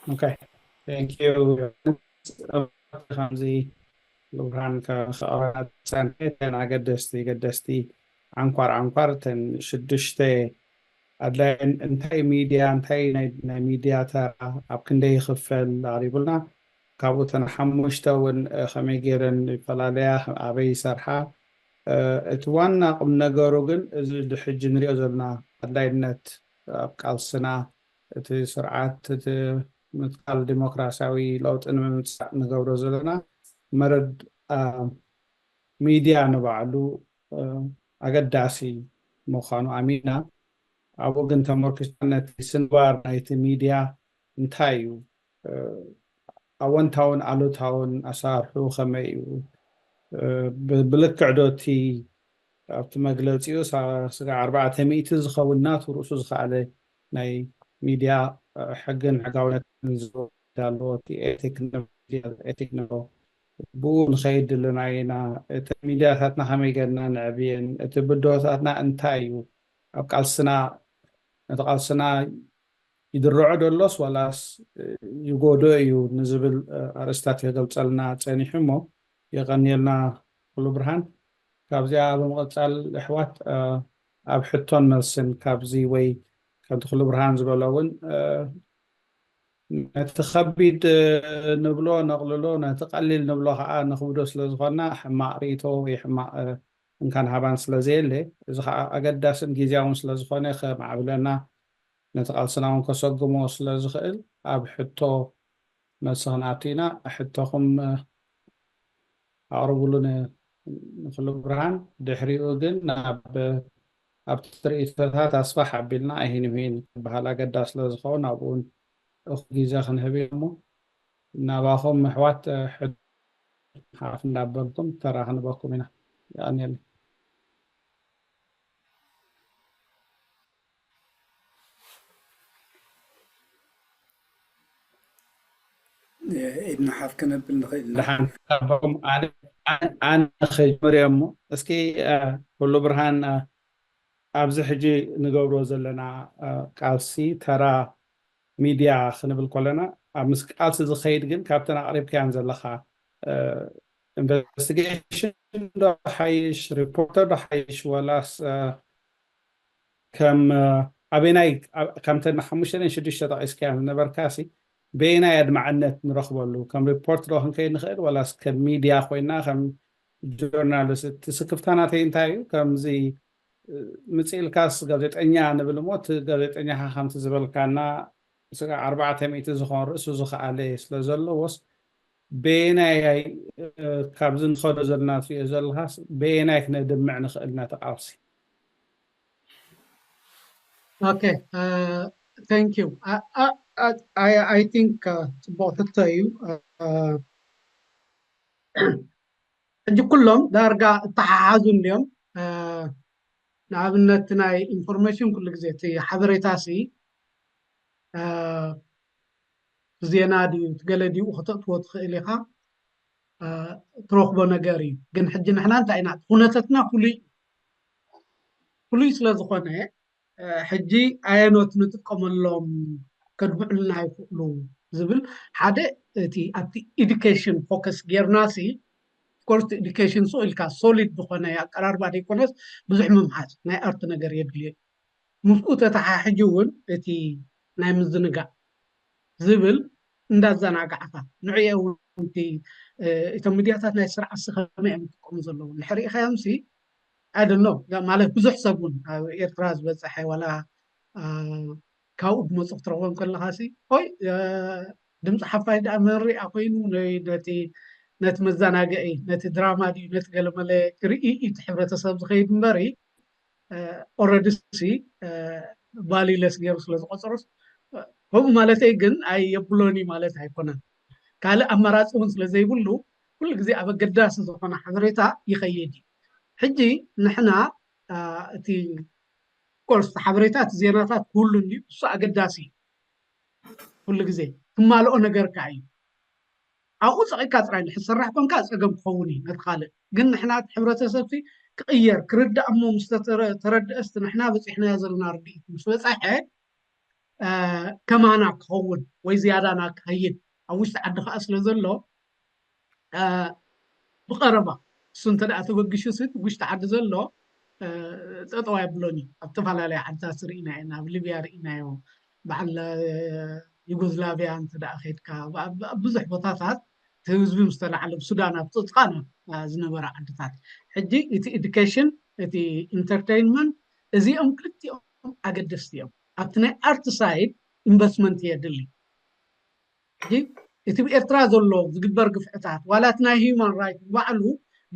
Okay, thank you. ከምዚ ብርሃን ከቕረበና ዝጸንሐ እተን ኣገደስቲ ገደስቲ ዓንኳር ዓንኳር እተን ሽዱሽተ ኣድላይ እንታይ ሚድያ እንታይ ናይ ናይ ሚድያ ተራ ኣብ ክንደይ ይኽፈል ኣቕሪቡልና። ካብኡ እተን ሓሙሽተ እውን እ፣ ከመይ ገይረን ይፈላለያ ኣበይ ይሰርሓ። እ፣ እቲ ዋና ቁም ነገሩ ግን እዚ ሕጂ ንሪኦ ዘለና ኣድላይነት ኣብ ቃልስና እቲ ስርዓት እቲ ምትካል ዲሞክራሲያዊ ለውጢ ንምምፃእ ንገብሮ ዘለና መረድ ሚድያ ንባዕሉ ኣገዳሲ ምዃኑ ኣሚና ኣብኡ ግን ተመርኪስና ነቲ ስንባር ናይቲ ሚድያ እንታይ እዩ ኣወንታውን ኣሉታውን ኣሰራርሑ ከመይ እዩ ብልክዕ ዶ እቲ ኣብቲ መግለፂኡ ስጋ ኣርባዕተ ሚእቲ ዝኸውን ናቱ ርእሱ ዝኸኣለ ናይ ሚድያ ሕግን ሕጋውነትን ኣለዎ። እቲ ኤቲክ ኤቲክ ብኡ ንኸይድ ኣለና ኢና። እቲ ሚድያታትና ከመይ ገርና ንዕብየን? እቲ ብድሆታትና እንታይ እዩ? ኣብ ቃልስና ነቲ ቃልስና ይድርዖ ዶ ኣሎስ ዋላስ ይጎዶ እዩ ንዝብል ኣርእስታት የገልጸልና ጸኒሑ እሞ የቐንየልና ኩሉ ብርሃን። ካብዚኣ ብምቕጻል ኣሕዋት ኣብ ሕቶን መልስን ካብዚ ወይ ከምቲ ኩሉ ብርሃን ዝበሎ እውን ነቲ ከቢድ ንብሎ ነቕልሎ ነቲ ቀሊል ንብሎ ከዓ ንኽብዶ ስለ ዝኾና ሕማቕ ርእቶ ወይ ሕማቕ እንካን ሃባን ስለ ዘየለ እዚ ከዓ ኣገዳስን ግዜያውን ስለ ዝኾነ ከማዕብለና ነቲ ቃልስና እውን ከሰጉሞ ስለ ዝኽእል ኣብ ሕቶ መልሲ ክንኣቱ ኢና። ሕቶኹም ኣቕርብሉ ንክሉ ብርሃን። ድሕሪኡ ግን ናብ ኣብቲ ትርኢቶታት ኣስፋሕ ኣቢልና ኣይሂን ይሂን ክበሃል ኣገዳስ ስለ ዝኸውን ኣብኡን እኹ ግዜ ክንህብ እሞ ናባኹም ኣሕዋት ሓፍ እንዳበልኩም ተራ ክንበኩም ኢና። ይቐንየልና። ኢድና ሓፍ ከነብል ንኽእል ኢና። ደሓን ክሳበኩም ኣነ ክጅምር እየ እሞ እስኪ ኩሉ ብርሃን ኣብዚ ሕጂ ንገብሮ ዘለና ቃልሲ ተራ ሚድያ ክንብል ከለና ኣብ ምስ ቃልሲ ዝኸይድ ግን ካብተን ኣቕሪብካያን ዘለኻ ኢንቨስቲጌሽን ዶ ሓይሽ ሪፖርተር ዶ ሓይሽ ወላስ ከም ኣበናይ ከምተን ሓሙሽተ ሽዱሽተ ጠቂስካያ ዝነበርካሲ በየናይ ኣድማዕነት ንረኽበሉ ከም ሪፖርት ዶ ክንከይድ ንኽእል ወላስ ከም ሚድያ ኮይና ከም ጆርናሊስት እቲ ስክፍታ ናተይ እንታይ እዩ ከምዚ ምፅእ ኢልካስ ጋዜጠኛ ንብል እሞ እቲ ጋዜጠኛኻ ከምቲ ዝበልካና ስጋ ኣርባዕተ ሚእቲ ዝኾን ርእሱ ዝኸኣለ ስለ ዘለዎስ በየናይ ካብዚ ንኸዶ ዘለና ትሪኦ ዘለኻስ በየናይ ክነድምዕ ንኽእል ነቲ ቃልሲ? Okay, thank you. I think ፅቡቕ ሕቶ እዩ። ሕጂ ኩሎም ዳርጋ እተሓሓዙ እንድዮም። ንኣብነት ናይ ኢንፎርሜሽን ኩሉ ግዜ እቲ ሓበሬታ ሲ ዜና ድዩ ገለ ድዩ ከተእትዎ ትኽእል ኢኻ ትረኽቦ ነገር እዩ። ግን ሕጂ ንሕና እንታይ ኢና ኩነተትና ፍሉይ ፍሉይ ስለ ዝኾነ ሕጂ ኣየኖት ንጥቀመሎም ከድምዑልና ይኽእሉ ዝብል ሓደ እቲ ኣብቲ ኢዱኬሽን ፎከስ ጌርና ሲ ኮርስ ኢዱኬሽን ሱቕ ኢልካ ሶሊድ ዝኾነ ኣቀራርባ ዘይኮነስ ብዙሕ ምምሃዝ ናይ ኣርት ነገር የድልዮ ምስኡ ተተሓሕጂ እውን እቲ ናይ ምዝንጋዕ ዝብል እንዳዘናጋዕካ ንዕኡ እውን እቶም ሚድያታት ናይ ስርዓት ሲ ከመይ እዮም ዝጥቀሙ ዘለዉ እንድሕር ርኢኻዮም ሲ ኣደኖ ማለት ብዙሕ ሰብ እውን ኣብ ኤርትራ ዝበፀሐ ዋላ ካብኡ ብመፁ ክትረኽቦም ከለኻ ሲ ኦይ ድምፂ ሓፋሽ ደኣ መን ሪኣ ኮይኑ ነቲ ነቲ መዘናግዒ ነቲ ድራማ ድዩ ነቲ ገለመለ ክርኢ እዩ እቲ ሕብረተሰብ ዝኸይድ እምበሪ ኦረዲ ሲ ቫሊለስ ገይሩ ስለ ዝቆፀሮስ ከምኡ ማለተይ ግን ኣየብሎን እዩ ማለት ኣይኮነን። ካልእ ኣማራፂ እውን ስለ ዘይብሉ ኩሉ ግዜ ኣብ ኣገዳሲ ዝኾነ ሓበሬታ ይኸይድ እዩ። ሕጂ ንሕና እቲ ኮርስ ሓበሬታ እቲ ዜናታት ክህሉ እንድዩ እሱ ኣገዳሲ እዩ። ኩሉ ግዜ ክማልኦ ነገር ከዓ እዩ። ኣብኡ ፀቒጥካ ጥራይ እንድሕር ትሰርሕ ኮንካ ፀገም ክኸውን እዩ ነቲ ካልእ ግን ንሕና እቲ ሕብረተሰብ ሲ ክቕየር ክርዳእ እሞ ምስ ተረድአ ስቲ ንሕና በፂሕናዮ ዘለና ርድኢት ምስ በፀሐ ከማና ክኸውን ወይ ዝያዳና ክኸይድ ኣብ ውሽጢ ዓዲ ከዓ ስለ ዘሎ ብቀረባ እሱ እንተ ተበግሹ ስት ውሽጢ ዓዲ ዘሎ ጠጠው ኣይብሎን እዩ። ኣብ ዝተፈላለያ ዓድታት ርኢና ኢና። ኣብ ሊብያ ርኢናዮ። በዓል ዩጎዝላቪያ እንተ ከድካ ብዙሕ ቦታታት እቲ ህዝቢ ምስ ተላዓለ ብሱዳን ኣብ ፅፅቃና ዝነበረ ዓድታት ሕጂ እቲ ኤዱኬሽን እቲ ኢንተርቴይንመንት እዚኦም ክልቲኦም ኣገደስቲ እዮም። ኣብቲ ናይ ኣርት ሳይድ ኢንቨስትመንት የድሊ። ሕጂ እቲ ብኤርትራ ዘሎ ዝግበር ግፍዕታት ዋላ እቲ ናይ ሂማን ራይት ባዕሉ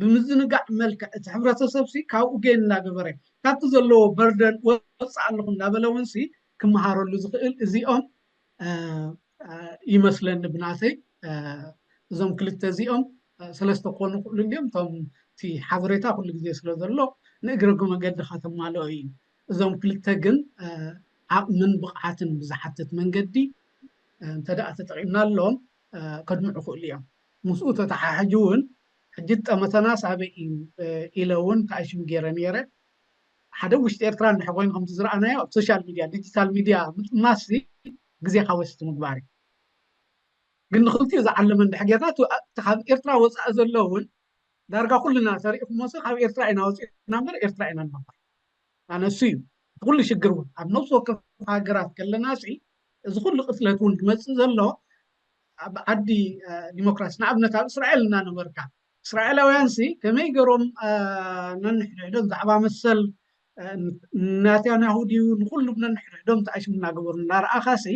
ብምዝንጋዕ መልክዕ እቲ ሕብረተሰብ ሲ ካብኡ ጌን እናገበረ ካብቲ ዘለዎ በርደን ወፅእ ኣለኹ እናበለ እውን ሲ ክመሃረሉ ዝኽእል እዚኦም ይመስለኒ ብናተይ እዞም ክልተ እዚኦም ሰለስተ ክኾኑ ክእሉ እንዲኦም እቶም እቲ ሓበሬታ ኩሉ ግዜ ስለ ዘሎ ንእግረጉ መገዲ ከተማልኦ እዩ። እዞም ክልተ ግን ዓቕምን ብቕዓትን ብዝሓትት መንገዲ እንተ ደኣ ተጠቒምናሎም ከድምዑ ክእሉ እዮም። ምስኡ ተተሓሕጂ እውን ሕጂ ጠመተናስ ኣበይ እዩ ኢለ እውን ተኣሽሙ ገይረ ነይረ። ሓደ ውሽጢ ኤርትራ እንድሕር ኮይኑ ከምቲ ዝረኣናዮ ኣብ ሶሻል ሚድያ ዲጂታል ሚድያ ምጥማስ ግዜኻ ወስቲ ምግባር እዩ። ግን ንክልቲኡ ዝዓለመ እንድሕር ጌርና እቲ ካብ ኤርትራ ወፃኢ ዘሎ እውን ዳርጋ ኩልና ተሪእኹሞ ሲ ካብ ኤርትራ ኢና ወፂእና እምበር ኤርትራ ኢና ንነብር ኣነሱ እዩ እቲ ኩሉ ሽግር እውን ኣብ ነብሲ ወከፍ ሃገራት ከለና ሲ እዚ ኩሉ ቅትለት እውን ዝመፅእ ዘሎ ኣብ ዓዲ ዲሞክራሲ ንኣብነት ኣብ እስራኤል እናነበርካ እስራኤላውያን ሲ ከመይ ገሮም ነንሕድሕዶም ዛዕባ መሰል ናታንያሁ ድዩ ንኩሉ ነንሕድሕዶም ተኣሽሙ እናገበሩ እናረኣኻ ሲ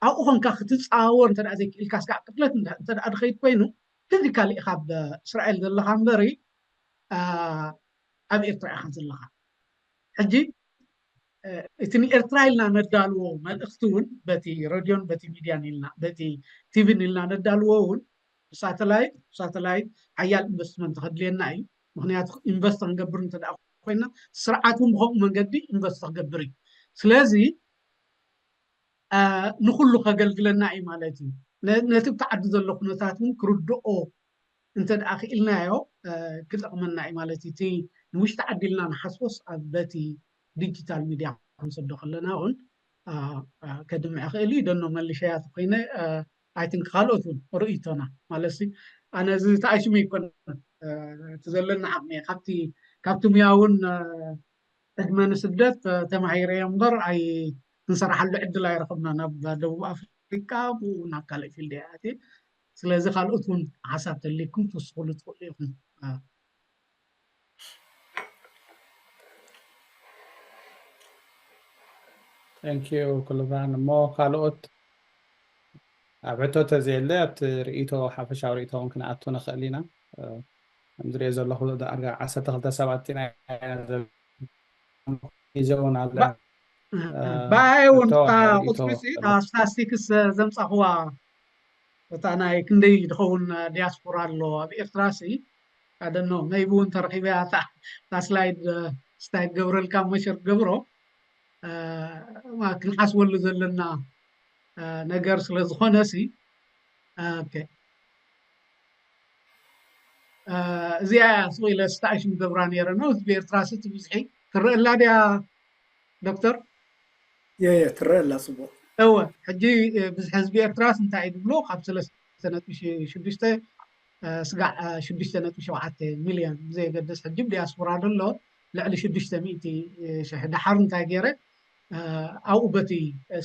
ኣብኡ ኮንካ ክትፃወር እንተ ዘይክእልካ ስጋዕ ቅትለት እንተ ድኸይድ ኮይኑ ፊዚካሊ ኢኻ ኣብ እስራኤል ዘለኻ እምበሪ ኣብ ኤርትራ ኢኻ ዘለኻ ሕጂ እቲ ንኤርትራ ኢልና ነዳልዎ መልእክቲ እውን በቲ ረድዮን በቲ ሚድያን ኢልና በቲ ቲቪን ኢልና ነዳልዎ እውን ብሳተላይት ብሳተላይት ሓያል ኢንቨስትመንት ከድልየና እዩ ምክንያቱ ኢንቨስት ክንገብር እንተ ኮይና ስርዓት እውን ብከምኡ መንገዲ ኢንቨስት ክገብር እዩ ስለዚ ንኩሉ ከገልግለና እዩ ማለት እዩ ነቲ ብቲ ዓዲ ዘሎ ኩነታት እውን ክርድኦ እንተ ደኣ ክኢልናዮ ክጠቕመና እዩ ማለት እዩ እቲ ንውሽጢ ዓዲ ኢልና ንሓስቦስ ኣብ በቲ ዲጂታል ሚድያ ክንሰዶ ከለና እውን ከድምዕ ክእል እዩ ደኖ መልሸያ ተኮይነ ኣይትን ካልኦት እውን ርእይቶና ማለት ኣነ እዚ ተኣሽሙ ይኮን እቲ ዘለና ዓቕሚ ካብቲ ካብቲ ሙያ እውን ዕድመ ንስደት ተማሂረ እምበር ኣይ ክንሰራሓሉ ዕድል ኣይረኸብና ናብ ደቡብ ኣፍሪካ ብኡ ናብ ካልእ ፊልድ እያ ኣትየ ስለዚ ካልኦት እውን ሓሳብ ተልይኩም ትውስኩሉ ትኽእሉ ኢኹም Thank you ኩሉ ብርሃን እሞ ካልኦት ኣብ ሕቶ ተዘየለ ኣብቲ ርእይቶ ሓፈሻዊ ርእይቶ እውን ክንኣቱ ንኽእል ኢና ከም ዝሪኦ ዘለኹ ዳርጋ ዓሰርተ ክልተ ሰባት ኢና ሒዘውን ኣለ ባይ እውን ቁፅሪ ስታስቲክስ ዘምፃኽዋ እታ ናይ ክንደይ ዝኸውን ዲያስፖራ ኣሎ ኣብ ኤርትራ ሲ ኣደኖ መይቢ እውን ተረኪበ እታ ስላይድ ስታይ ገብረልካ መሸር ገብሮ ክንሓስበሉ ዘለና ነገር ስለ ዝኾነ ሲ እዚኣ እያ ስቕ ኢለ ስታእሽ ምገብራ ነይረ ነው ህዝቢ ኤርትራ ስቲ ብዝሒ ትረአ ኣላ ድያ ዶክተር የየ ትረአ ኣላ ፅቡቅ እወ ሕጂ ብዝሒ ህዝቢ ኤርትራስ እንታይ እዩ ዝብሎ ካብ ሰለስተ ነጥቢ ሽዱሽተ ስጋዕ ሽዱሽተ ነጥቢ ሸውዓተ ሚልዮን ብዘየገድስ ሕጂ ብዲያስፖራ ዘሎ ልዕሊ ሽዱሽተ ሚእቲ ሽሕ ደሓር እንታይ ገይረ ኣብኡ በቲ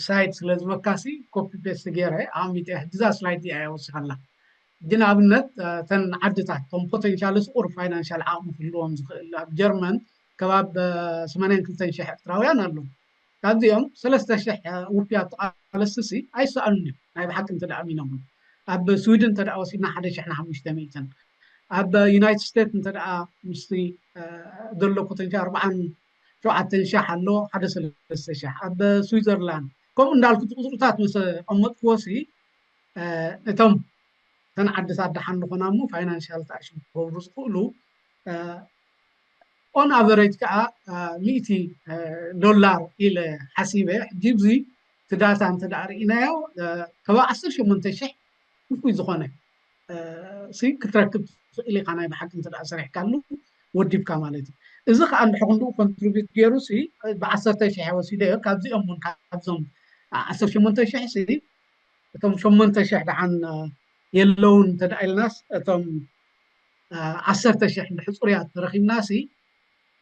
ሳይድ ስለ ዝበካሲ ኮፒ ፔስት ገይረ ኣሚጠ ሕጂ እዛ ስላይድ እያ ወሲኻላ ሕጂ ንኣብነት ተን ዓድታት ቶም ፖቴንሻል ስቁር ፋይናንሻል ዓቕሚ ክህልዎም ዝኽእል ኣብ ጀርመን ከባብ ሰማንያን ክልተን ሽሕ ኤርትራውያን ኣለዉ ካብዚኦም ሰለስተ ሽሕ ውፍያት ተቓለስቲ ሲ ኣይሰኣኑን እዮም ናይ ብሓቂ እንተ ኣሚኖም ኣብ ስዊድን እንተ ወሲድና ሓደ ሽሕ ንሓሙሽተ ሚእትን ኣብ ዩናይትድ ስቴትስ እንተ ምስቲ ዘሎ ፖቴንሻል ኣርባዓን ሸውዓተን ሻሕ ኣሎ ሓደ ሰለስተ ሻሕ ኣብ ስዊዘርላንድ ከምኡ እንዳልኩ ቁፅርታት ምስ ኣቐመጥክዎ ሲ እቶም እተን ዓድታት ደሓን ዝኾና እሞ ፋይናንሻል ተኣሽሙ ክገብሩ ዝኽእሉ on average ከዓ ሚእቲ ዶላር ኢለ ሓሲበ ሕጂ እዚ እቲ ዳታ እንተ ርኢናዮ ከባቢ ዓሰርተ ሸሞንተ ሽሕ እኩይ ዝኾነ ክትረክብ ትኽእል ኢኻ ናይ ብሓቂ እንተ ሰሪሕካሉ ወዲብካ ማለት እዩ እዚ ከዓ እንድሕር ክንድኡ ኮንትሪቢዩት ገይሩ ብዓሰርተ ሽሕ ወሲደዮ ካብዚኦም እውን ካብዞም ዓሰርተ ሸሞንተ ሽሕ ሲ እቶም ሸሞንተ ሽሕ ደሓን የለውን እንተደኣ ኢልናስ እቶም ዓሰርተ ሽሕ እንድሕር ፅሩያት ተረኺብናሲ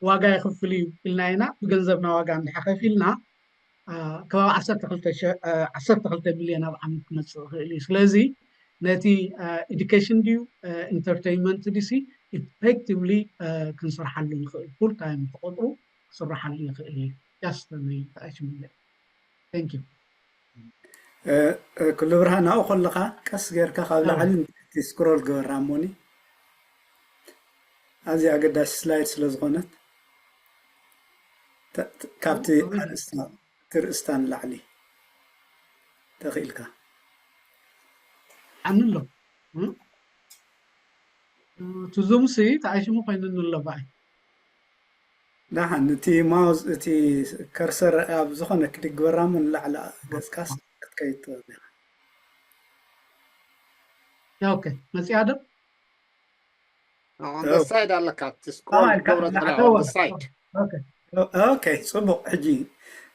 ዋጋ የኽፍል እዩ ኢልና ኢና። ብገንዘብና ዋጋ እንድሕር ከፊልና ከባቢ ዓሰርተ ክልተ ሚልዮን ኣብ ዓመት ክመፅእ ይኽእል እዩ። ስለዚ ነቲ education ድዩ entertainment ድሲ effectively ክንሰርሓሉ ንኽእል፣ full time ተቆጥሩ ክስርሓሉ ይኽእል እዩ። ያስተመይ ተኣሽምለ thank you። ኩሉ ብርሃን ኣብኡ ከለኻ ቀስ ጌርካ ካብ ላዕሊ ንታሕቲ scroll ግበራ እሞኒ፣ ኣዝያ ኣገዳሲ slide ስለ ዝኾነት ካብቲ ኣርእስታ ንላዕሊ ተኽኢልካ። ዓኒ ኣሎ እቲ ዙምሲ ተኣሽሙ ኮይኑኒ ኣሎ በኣይ። ደሓን እቲ ማውዝ እቲ ከርሰር ኣብ ዝኾነ ክሊክ ግበራ እሞ ንላዕሊ ገጽካስ ክትከይድ ትኽእል ኢኻ። ኦኬ መጺኣ ዶ? On the side ኣለካ እቲ scroll ገብረ on the side። ኦኬ ጽቡቕ። ሕጂ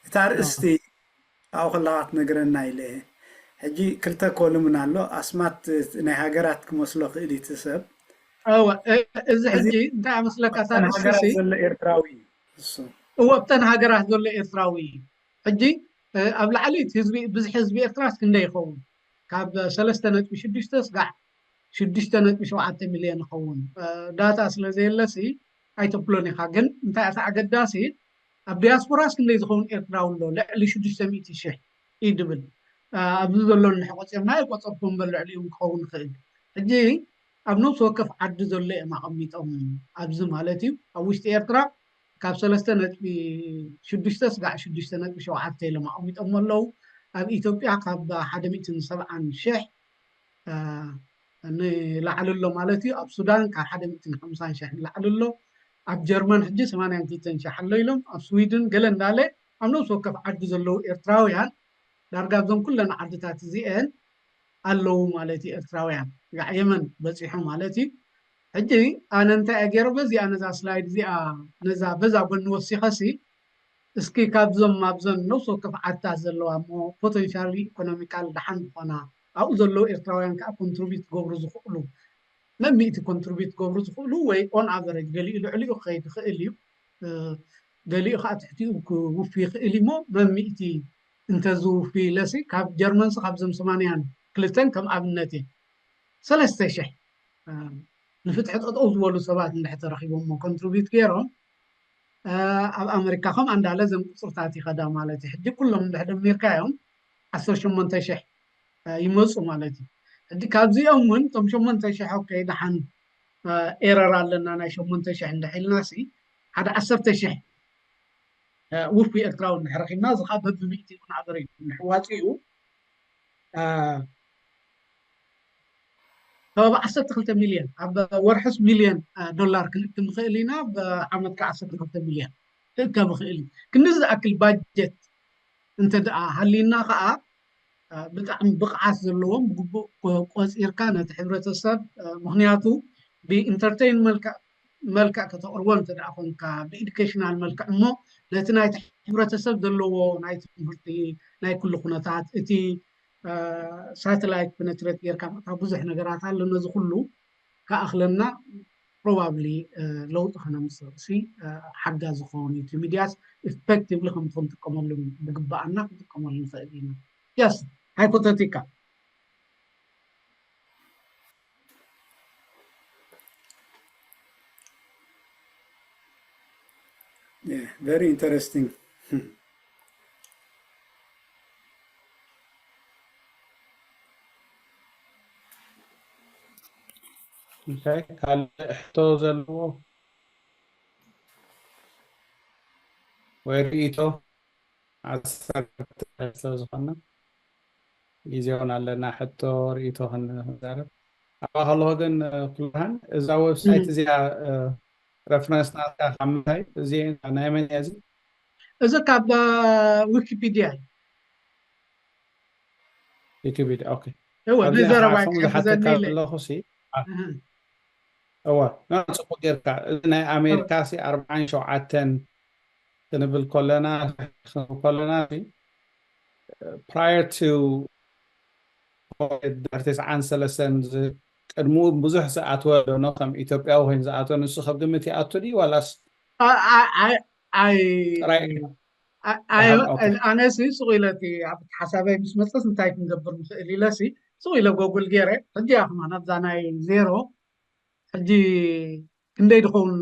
እታ ርእስቲ ኣብኡ ከለኻ ክትነግረና ኢለ ሕጂ ክልተ ኮሉምን ኣሎ ኣስማት ናይ ሃገራት ክመስሎ ክእል እቲ ሰብ እወ እዚ ሕጂ እንታይ ኣመስለካ እታ ርእስቲ ዘሎ ኤርትራዊ እዩ እሱ እወ ኣብተን ሃገራት ዘሎ ኤርትራዊ እዩ ሕጂ ኣብ ላዕሊ እቲ ህዝቢ ብዝሒ ህዝቢ ኤርትራስ ክንደይ ይኸውን ካብ ሰለስተ ነጥቢ ሽዱሽተ ስጋዕ ሽዱሽተ ነጥቢ ሸውዓተ ሚልዮን ይኸውን ዳታ ስለ ዘየለሲ ኣይተብሎን ኢኻ ግን እንታይ እቲ ኣገዳሲ ኣብ ዲያስፖራስ ክንደይ ዝኸውን ኤርትራዊ ኣሎ ልዕሊ ሽዱሽተ ሚእቲ ሽሕ እዩ ድብል ኣብዚ ዘሎ እንድሕር ቆፂርና ይቆፀርኩም እምበር ልዕሊኡ ክኸውን ይኽእል ሕጂ ኣብ ነብሲ ወከፍ ዓዲ ዘሎ እዮም ኣቐሚጦም ኣብዚ ማለት እዩ ኣብ ውሽጢ ኤርትራ ካብ ሰለስተ ነጥቢ ሽዱሽተ ስጋዕ ሽዱሽተ ነጥቢ ሸውዓተ ኢሎም ኣቐሚጦም ኣለዉ ኣብ ኢትዮጵያ ካብ ሓደ ሚእትን ሰብዓን ሽሕ ንላዕሊ ኣሎ ማለት እዩ ኣብ ሱዳን ካብ ሓደ ሚእትን ሓምሳን ሽሕ ንላዕሊ ኣሎ ኣብ ጀርመን ሕጂ ሰማንያን ክልተን ሽሕ ኣሎ ኢሎም ኣብ ስዊድን ገለ እንዳለ ኣብ ነብሲ ወከፍ ዓዲ ዘለዉ ኤርትራውያን ዳርጋ ኣብዞም ኩለን ዓድታት እዚአን ኣለዉ ማለት እዩ ኤርትራውያን ጋዕ የመን በፂሑ ማለት እዩ ሕጂ ኣነ እንታይ እየ ገይረ በዚኣ ነዛ ስላይድ እዚኣ ነዛ በዛ ጎኒ ወሲኸሲ እስኪ ካብዞም ኣብዞን ነብሲ ወከፍ ዓድታት ዘለዋ እሞ potentially economical ደሓን ዝኾና ኣብኡ ዘለዉ ኤርትራውያን ከዓ contribute ክገብሩ ዝኽእሉ መሚእቲ contribute ክገብሩ ዝኽእሉ ወይ on average ገሊኡ ልዕሊኡ ክኸይድ ይኽእል እዩ ገሊኡ ከዓ ትሕቲኡ ክውፊ ይኽእል እሞ መሚእቲ እንተዝውፊ ኢለሲ ካብ ጀርመንሲ ካብዞም ሰማንያን ክልተን ከም ኣብነት እየ ሰለስተ ሽሕ ንፍትሒ ጠጠው ዝበሉ ሰባት እንድሕር ተረኺቦም contribute ገይሮም ኣብ ኣመሪካ ከም ኣንዳለ ዘን ቁፅርታት ይኸዳ ማለት እዩ ሕጂ ኩሎም እንድሕር ደሚርካዮም ዓሰርተ ሸሞንተ ሽሕ ይመፁ ማለት እዩ ሕጂ ካብዚኦም እውን እቶም ሸሞንተ ሽሕ ኦኬ ደሓን ኤረር ኣለና ናይ ሸሞንተ ሽሕ እንድሕር ኢልና ሲ ሓደ ዓሰርተ ሽሕ ውፉይ ኤርትራዊ እንድሕር ረኺብና እዚ ከዓ በብሚእቲ ይኹን ኣበር እዩ ምሕዋፂኡ ከባቢ ዓሰርተ ክልተ ሚልዮን ኣብ ወርሕስ ሚልዮን ዶላር ክንእክብ ንኽእል ኢና ብዓመት ከዓ ዓሰርተ ክልተ ሚልዮን ክእከብ ይኽእል እዩ ክንዲ ዝኣክል ባጀት እንተ ደኣ ሃሊና ከዓ ብጣዕሚ ብቕዓት ዘለዎም ብግቡእ ቆፂርካ ነቲ ሕብረተሰብ ምኽንያቱ ብኢንተርቴይን መልክዕ ከተቕርቦ እንተ ደኣ ኮንካ ብኤዱኬሽናል መልክዕ እሞ ነቲ ናይቲ ሕብረተሰብ ዘለዎ ናይ ትምህርቲ ናይ ኩሉ ኩነታት እቲ ሳተላይት ፕነትሬት ጌርካ ምእታው ብዙሕ ነገራት ኣሎ ነዚ ኩሉ ክኣኽለና ፕሮባብሊ ለውጢ ከነምፅእ ሲ ሓጋዚ ክኸውን እዩ እቲ ሚድያስ ኢፌክቲቭሊ ከምቲ ክንጥቀመሉ ብግባኣና ክንጥቀመሉ ንኽእል ኢና yes hypothetical Yeah, very interesting. ካልእ ሕቶ ዘለዎ ወይ ርኢቶ ዓሰርተ ስለዝኾነ ግዜውን ኣለና ሕቶ ርኢቶ ክንዛረብ ኣብኣ ከለኹ ግን ኩልሃን እዛ ዌብሳይት እዚኣ ረፍረንስ ናትካ ካብ ምንታይ እዚ ናይ መን እያ እዚ እዚ ካብ ዊኪፒድያ እዩ ዩቲዩብ ኦኬ እወ ኣብዚ ንዘረባ ንዓኹም ዝሓተካ ክሕግዘኒ ኢለ ዘለኹ ሲ እህ። እወ ና ፅቡቅ ጌርካ እዚ ናይ ኣሜሪካ ሲ ኣርባዓን ሸውዓተን ክንብል ከለና ክንብል ከለና ሲ prior to ድሕሪ ተስዓን ሰለስተን ዝ- ቅድሚኡ ብዙሕ ዝኣተወ ዶ ነው ከም ኢትዮጵያዊ ኮይኑ ዝኣተወ ንሱ ካብ ግምት ይኣቱ ድዩ ዋላስ ኣይ ኣይ ኣይ ጥራይ ኣይ ኣሃ፣ ኦኬ። ኣነ ሲ ሱቕ ኢለ እቲ ኣብ ሓሳበይ ምስ መፀስ እንታይ ክንገብር ንኽእል ኢለ ሲ ሱቕ ኢለ ጎጉል ገይረ ሕጂ እያ ከማን ኣብዛ ናይ ዜሮ ሕጂ ክንደይ ድኸውን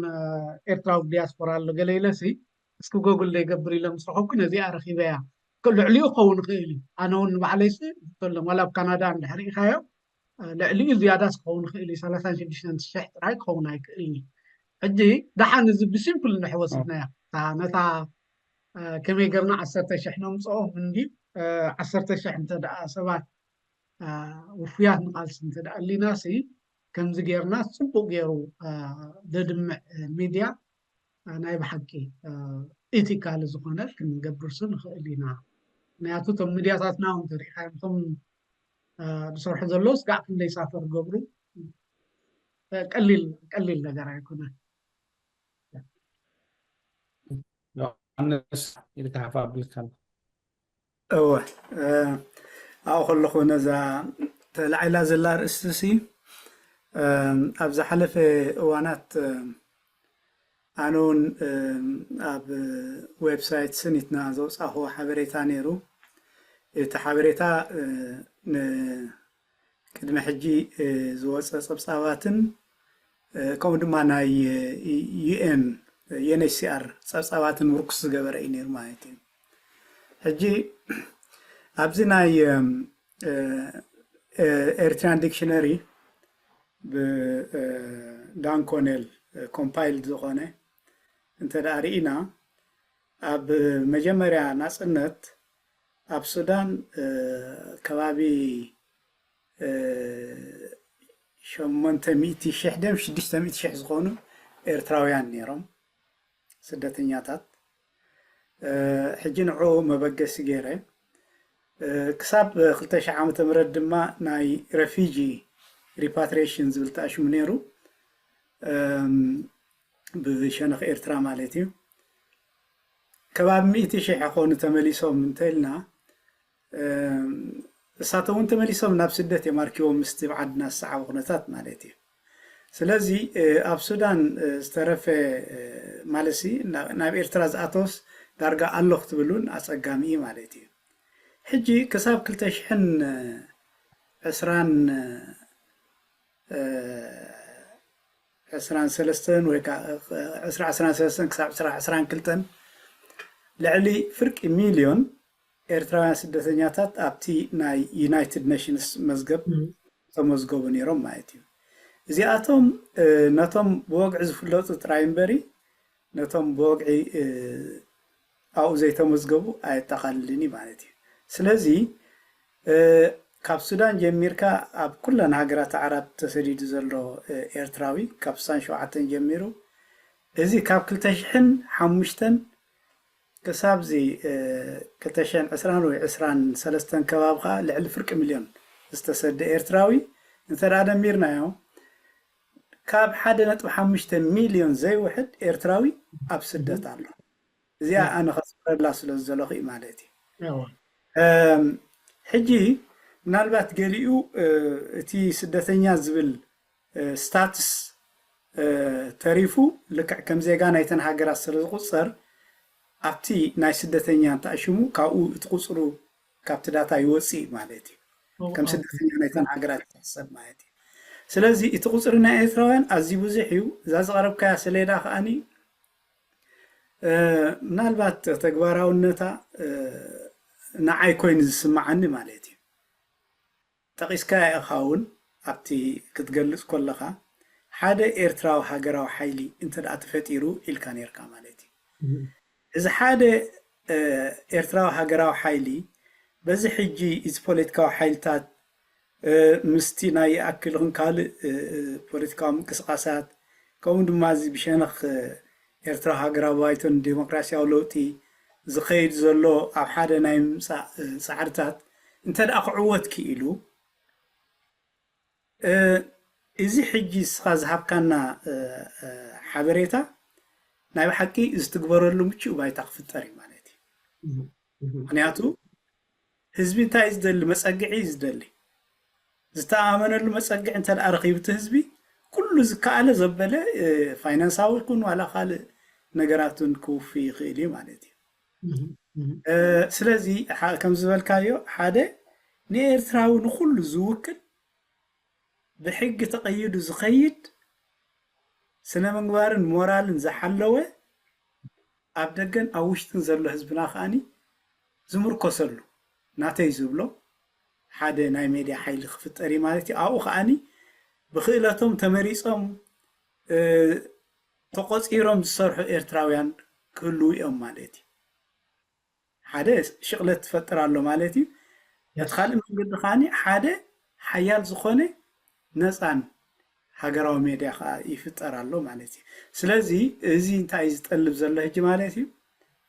ኤርትራዊ ዲያስፖራ ኣሎ ገለ ኢለ ሲ እስኪ ጎጉል ዘይገብር ኢለ ምስ ረኸብኩ ነዚኣ ረኺበ እያ ልዕሊኡ ክኸውን ይኽእል እዩ ኣነ እውን ንባዕለይ ሲ ተሎም ዋላ ኣብ ካናዳ እንድሕር ኢኻዮ ልዕሊኡ ዝያዳስ ክኸውን ይኽእል እዩ ሰላሳን ሽዱሽተን ሽሕ ጥራይ ክኸውን ኣይክእልን እዩ ሕጂ ደሓን እዚ ብሲምፕል እንድሕር ወሲድናያ እታ ነታ ከመይ ገርና ዓሰርተ ሽሕ ነምፅኦም እንዲ ዓሰርተ ሽሕ እንተ ደኣ ሰባት ውፉያት ንቃልሲ እንተ ደኣ ኣሊና ሲ ከምዚ ገርና ፅቡቅ ገይሩ ዘድምዕ ሚድያ ናይ ብሓቂ ኢቲካል ዝኾነ ክንገብርሱ ንኽእል ኢና ምክንያቱ እቶም ሚድያታትና እውን ተሪኢኻ እዮም እቶም ዝሰርሑ ዘለዉ ስጋዕ ክንደይ ሳፈር ገብሩ ቀሊል ቀሊል ነገር ኣይኮነን ዮሃንስ ኢልካ ሓፍ ኣብልካ ኣሎ እወ ኣብኡ ከለኹ ነዛ ተላዒላ ዘላ ኣርእስቲ ሲ ኣብ ዝሓለፈ እዋናት ኣነ እውን ኣብ ዌብሳይት ስኒትና ዘውፃእኽዎ ሓበሬታ ነይሩ እቲ ሓበሬታ ቅድሚ ሕጂ ዝወፀ ፀብፃባትን ከምኡ ድማ ናይ ዩኤን ዩኤንኤችሲኣር ፀብፃባትን ምርኩስ ዝገበረ እዩ ነይሩ ማለት እዩ ሕጂ ኣብዚ ናይ ኤርትራን ዲክሽነሪ ብዳንኮኔል ኮምፓይልድ ዝኾነ እንተ ደኣ ርኢና ኣብ መጀመርያ ናፅነት ኣብ ሱዳን ከባቢ ሸሞንተ ሚእቲ ሽሕ ድዮም ሽዱሽተ ሚእቲ ሽሕ ዝኾኑ ኤርትራውያን ነይሮም ስደተኛታት ሕጂ ንዕኡ መበገሲ ገይረ ክሳብ ክልተ ሽሕ ዓመተ ምህረት ድማ ናይ ረፊጂ ሪፓትሪሽን ዝብል ተኣሽሙ ነይሩ ብሸነኽ ኤርትራ ማለት እዩ ከባቢ ሚእቲ ሽሕ ይኾኑ ተመሊሶም እንተልና እሳቶም እውን ተመሊሶም ናብ ስደት እዮም ኣርኪቦም ምስቲ ብዓድና ዝሰዓቡ ኩነታት ማለት እዩ ስለዚ ኣብ ሱዳን ዝተረፈ ማለሲ ናብ ኤርትራ ዝኣተወስ ዳርጋ ኣሎ ክትብል እውን ኣፀጋሚ እዩ ማለት እዩ ሕጂ ክሳብ ክልተ ሽሕን ዕስራን ዕስራን ሰለስተን ወይ ከዓ ዕስራ ዕስራን ሰለስተን ክሳብ ዕስራ ዕስራን ክልተን ልዕሊ ፍርቂ ሚልዮን ኤርትራውያን ስደተኛታት ኣብቲ ናይ ዩናይትድ ኔሽንስ መዝገብ ተመዝገቡ ነይሮም ማለት እዩ እዚኣቶም ነቶም ብወግዒ ዝፍለጡ ጥራይ እምበሪ ነቶም ብወግዒ ኣብኡ ዘይተመዝገቡ ኣየጠቓልልን እዩ ማለት እዩ ስለዚ ካብ ሱዳን ጀሚርካ ኣብ ኩለን ሃገራት ዓረብ ተሰዲዱ ዘሎ ኤርትራዊ ካብ ስሳን ሸውዓተን ጀሚሩ እዚ ካብ ክልተ ሽሕን ሓሙሽተን ክሳብዚ ክልተ ሽሕን ዕስራን ወይ ዕስራን ሰለስተን ከባቢ ከዓ ልዕሊ ፍርቂ ሚልዮን ዝተሰደ ኤርትራዊ እንተ ደኣ ደሚርናዮ ካብ ሓደ ነጥቢ ሓሙሽተ ሚልዮን ዘይውሕድ ኤርትራዊ ኣብ ስደት ኣሎ እዚኣ ኣነ ከስምረላ ስለ ዝደለኹ እዩ ማለት እዩ ሕጂ ምናልባት ገሊኡ እቲ ስደተኛ ዝብል ስታትስ ተሪፉ ልክዕ ከም ዜጋ ናይተን ሃገራት ስለ ዝቁፀር ኣብቲ ናይ ስደተኛ እንተኣሽሙ ካብኡ እቲ ቁፅሩ ካብቲ ዳታ ይወፅእ ማለት እዩ ከም ስደተኛ ናይተን ሃገራት ይሕሰብ ማለት እዩ ስለዚ እቲ ቁፅሪ ናይ ኤርትራውያን ኣዝዩ ብዙሕ እዩ እዛ ዝቀረብካያ ሰሌዳ ከዓኒ ምናልባት ተግባራውነታ ንዓይ ኮይኑ ዝስማዓኒ ማለት እዩ ጠቒስካያ ኢኻ እውን ኣብቲ ክትገልፅ ከለኻ ሓደ ኤርትራዊ ሃገራዊ ሓይሊ እንተ ደኣ ተፈጢሩ ኢልካ ነርካ ማለት እዩ እዚ ሓደ ኤርትራዊ ሃገራዊ ሓይሊ በዚ ሕጂ እዚ ፖለቲካዊ ሓይልታት ምስቲ ናይ ይኣክል ይኹን ካልእ ፖለቲካዊ ምንቅስቃሳት ከምኡ ድማ እዚ ብሸነኽ ኤርትራዊ ሃገራዊ ባይቶን ዴሞክራሲያዊ ለውጢ ዝኸይድ ዘሎ ኣብ ሓደ ናይ ምምፃእ ፃዕርታት እንተ ደኣ ክዕወት ክኢሉ እዚ ሕጂ እስኻ ዝሃብካና ሓበሬታ ናይ ብሓቂ ዝትግበረሉ ምቹእ ባይታ ክፍጠር እዩ ማለት እዩ ምክንያቱ ህዝቢ እንታይ እዩ ዝደሊ? መጸግዒ እዩ ዝደሊ። ዝተኣመነሉ መጸግዒ እንተ ደኣ ረኺቡ እቲ ህዝቢ፣ ኩሉ ዝከኣለ ዘበለ፣ እ፣ ፋይናንሳዊ ይኹን ዋላ ካልእ ነገራቱን ክውፊ ይኽእል እዩ ማለት እዩ። እህ፣ እህ። እ፣ ስለዚ፣ ሓ-፣ ከም ዝበልካዮ፣ ሓደ ንኤርትራዊ ንኹሉ ዝውክል፣ ብሕጊ ተቐይዱ ዝኸይድ፣ ስነ ምግባርን ሞራልን ዝሓለወ፣ ኣብ ደገን ኣብ ውሽጥን ዘሎ ህዝብና ከኣኒ ዝምርኮሰሉ፣ ናተይ ዝብሎ ሓደ ናይ ሜድያ ሓይሊ ክፍጠር እዩ ማለት እዩ። ኣብኡ ከኣኒ ብክእለቶም ተመሪጾም፣ እ፣ ተቖጺሮም ዝሰርሑ ኤርትራውያን ክህልዉ እዮም ማለት እዩ። ሓደ ሽቕለት ትፈጥር ኣሎ ማለት እዩ። በቲ ካልእ መንገዲ ከኣኒ ሓደ ሓያል ዝኾነ ነጻን ሃገራዊ ሜድያ ከኣ ይፍጠር ኣሎ ማለት እዩ። ስለዚ እዚ እንታይ እዩ ዝጠልብ ዘሎ ሕጂ ማለት እዩ?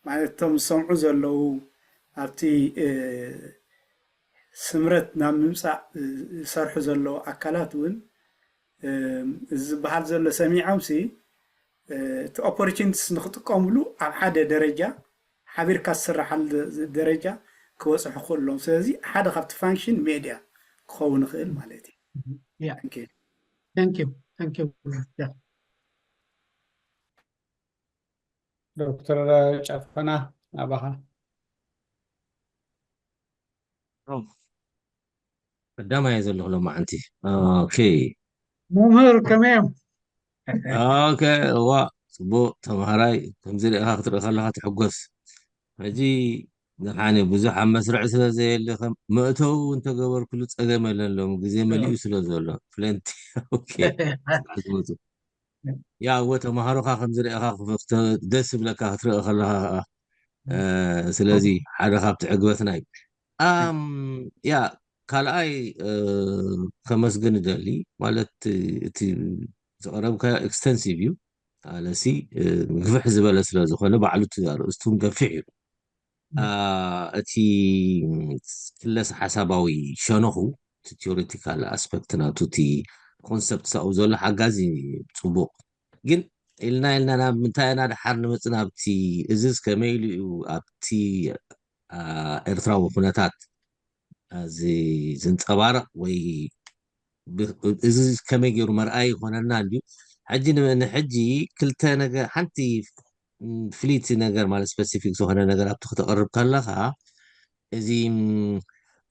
ማለት እቶም ዝሰምዑ ዘለዉ ኣብቲ፣ እ፣ ስምረት ናብ ምምጻእ ዝሰርሑ ዘለዉ ኣካላት እውን፣ እ፣ እዚ ዝበሃል ዘሎ ሰሚዖምሲ፣ እ፣ እቲ ኦፖርቹኒቲስ ንኽጥቀምሉ ኣብ ሓደ ደረጃ ሓቢርካ ዝስራሓሉ ደረጃ ክበጽሑ ክኽእሉ ኣለዎም። ስለዚ ሓደ ካብቲ ፋንክሽን ሜድያ ክኸውን ይኽእል ማለት እዩ። Yeah. Thank you. Thank you. Thank you. Yeah. ዶክተር ጨፈና፣ ናባኻ። ኦ፣ ቀዳማይ እየ ዘለኹ ሎማዓንቲ። ኦኬ። መምህር ከመይ እዮም? ኦኬ፣ እዋ፣ ጽቡቕ ተምሃራይ፣ ከምዚ ርኢኻ ክትርኢ ከለኻ ትሕጎስ። ሕጂ ንሓነ ብዙሕ ኣብ መስርዕ ስለ ዘየለ፣ ከም መእተዊ እውን ተገበርኩሉ ጸገም የለን፣ ሎም ግዜ መሊኡ ስለ ዘሎ፣ ፕለንቲ። ኦኬ። ዝመጹ። ያ፣ እወ፣ ተምሃሮኻ ከምዚ ርኢኻ ክፍ-፣ ክተ-፣ ደስ ይብለካ ክትርኢ ከለኻ ኸኣ። እ፣ ስለዚ ሓደ ካብቲ ዕግበትና እዩ። ኣም፣ ያ፣ ካልኣይ፣ እ፣ ከመስግን እደሊ፣ ማለት እቲ ዘቕረብካዮ ኤክስተንሲቭ እዩ። ኣለሲ፣ እ፣ ግፍሕ ዝበለ ስለ ዝኾነ ባዕሉ እቲ ኣርእስቱ እውን ገፊሕ እዩ። እ። አ፣ እቲ ክለሰ ሓሳባዊ ሸነኹ፣ እቲ ቲዮሬቲካል ኣስፐክት ናቱ፣ እቲ ኮንሰፕት ሳኡ ዘሎ ሓጋዚ ጽቡቕ። ግን ኢልና ኢልና ናብ ምንታይ ኢና ደሓር ንመጽእ? ናብቲ እዝስ ከመይ ኢሉ እዩ ኣብቲ፣ አ፣ ኤርትራዊ ኩነታት፣ አ፣ ዚ-፣ ዝንጸባረቕ ወይ ብ-፣ እዚ ከመይ ገይሩ መርኣይ ይኾነና እንድዩ? ሕጂ ን-፣ ንሕጂ ክልተ ነገር፣ ሓንቲ ም፣ ፍልይቲ ነገር ማለት ስፐሲፊክ ዝኾነ ነገር ኣብቲ ክተቕርብ ከለኻ፣ እዚ፣ ም፣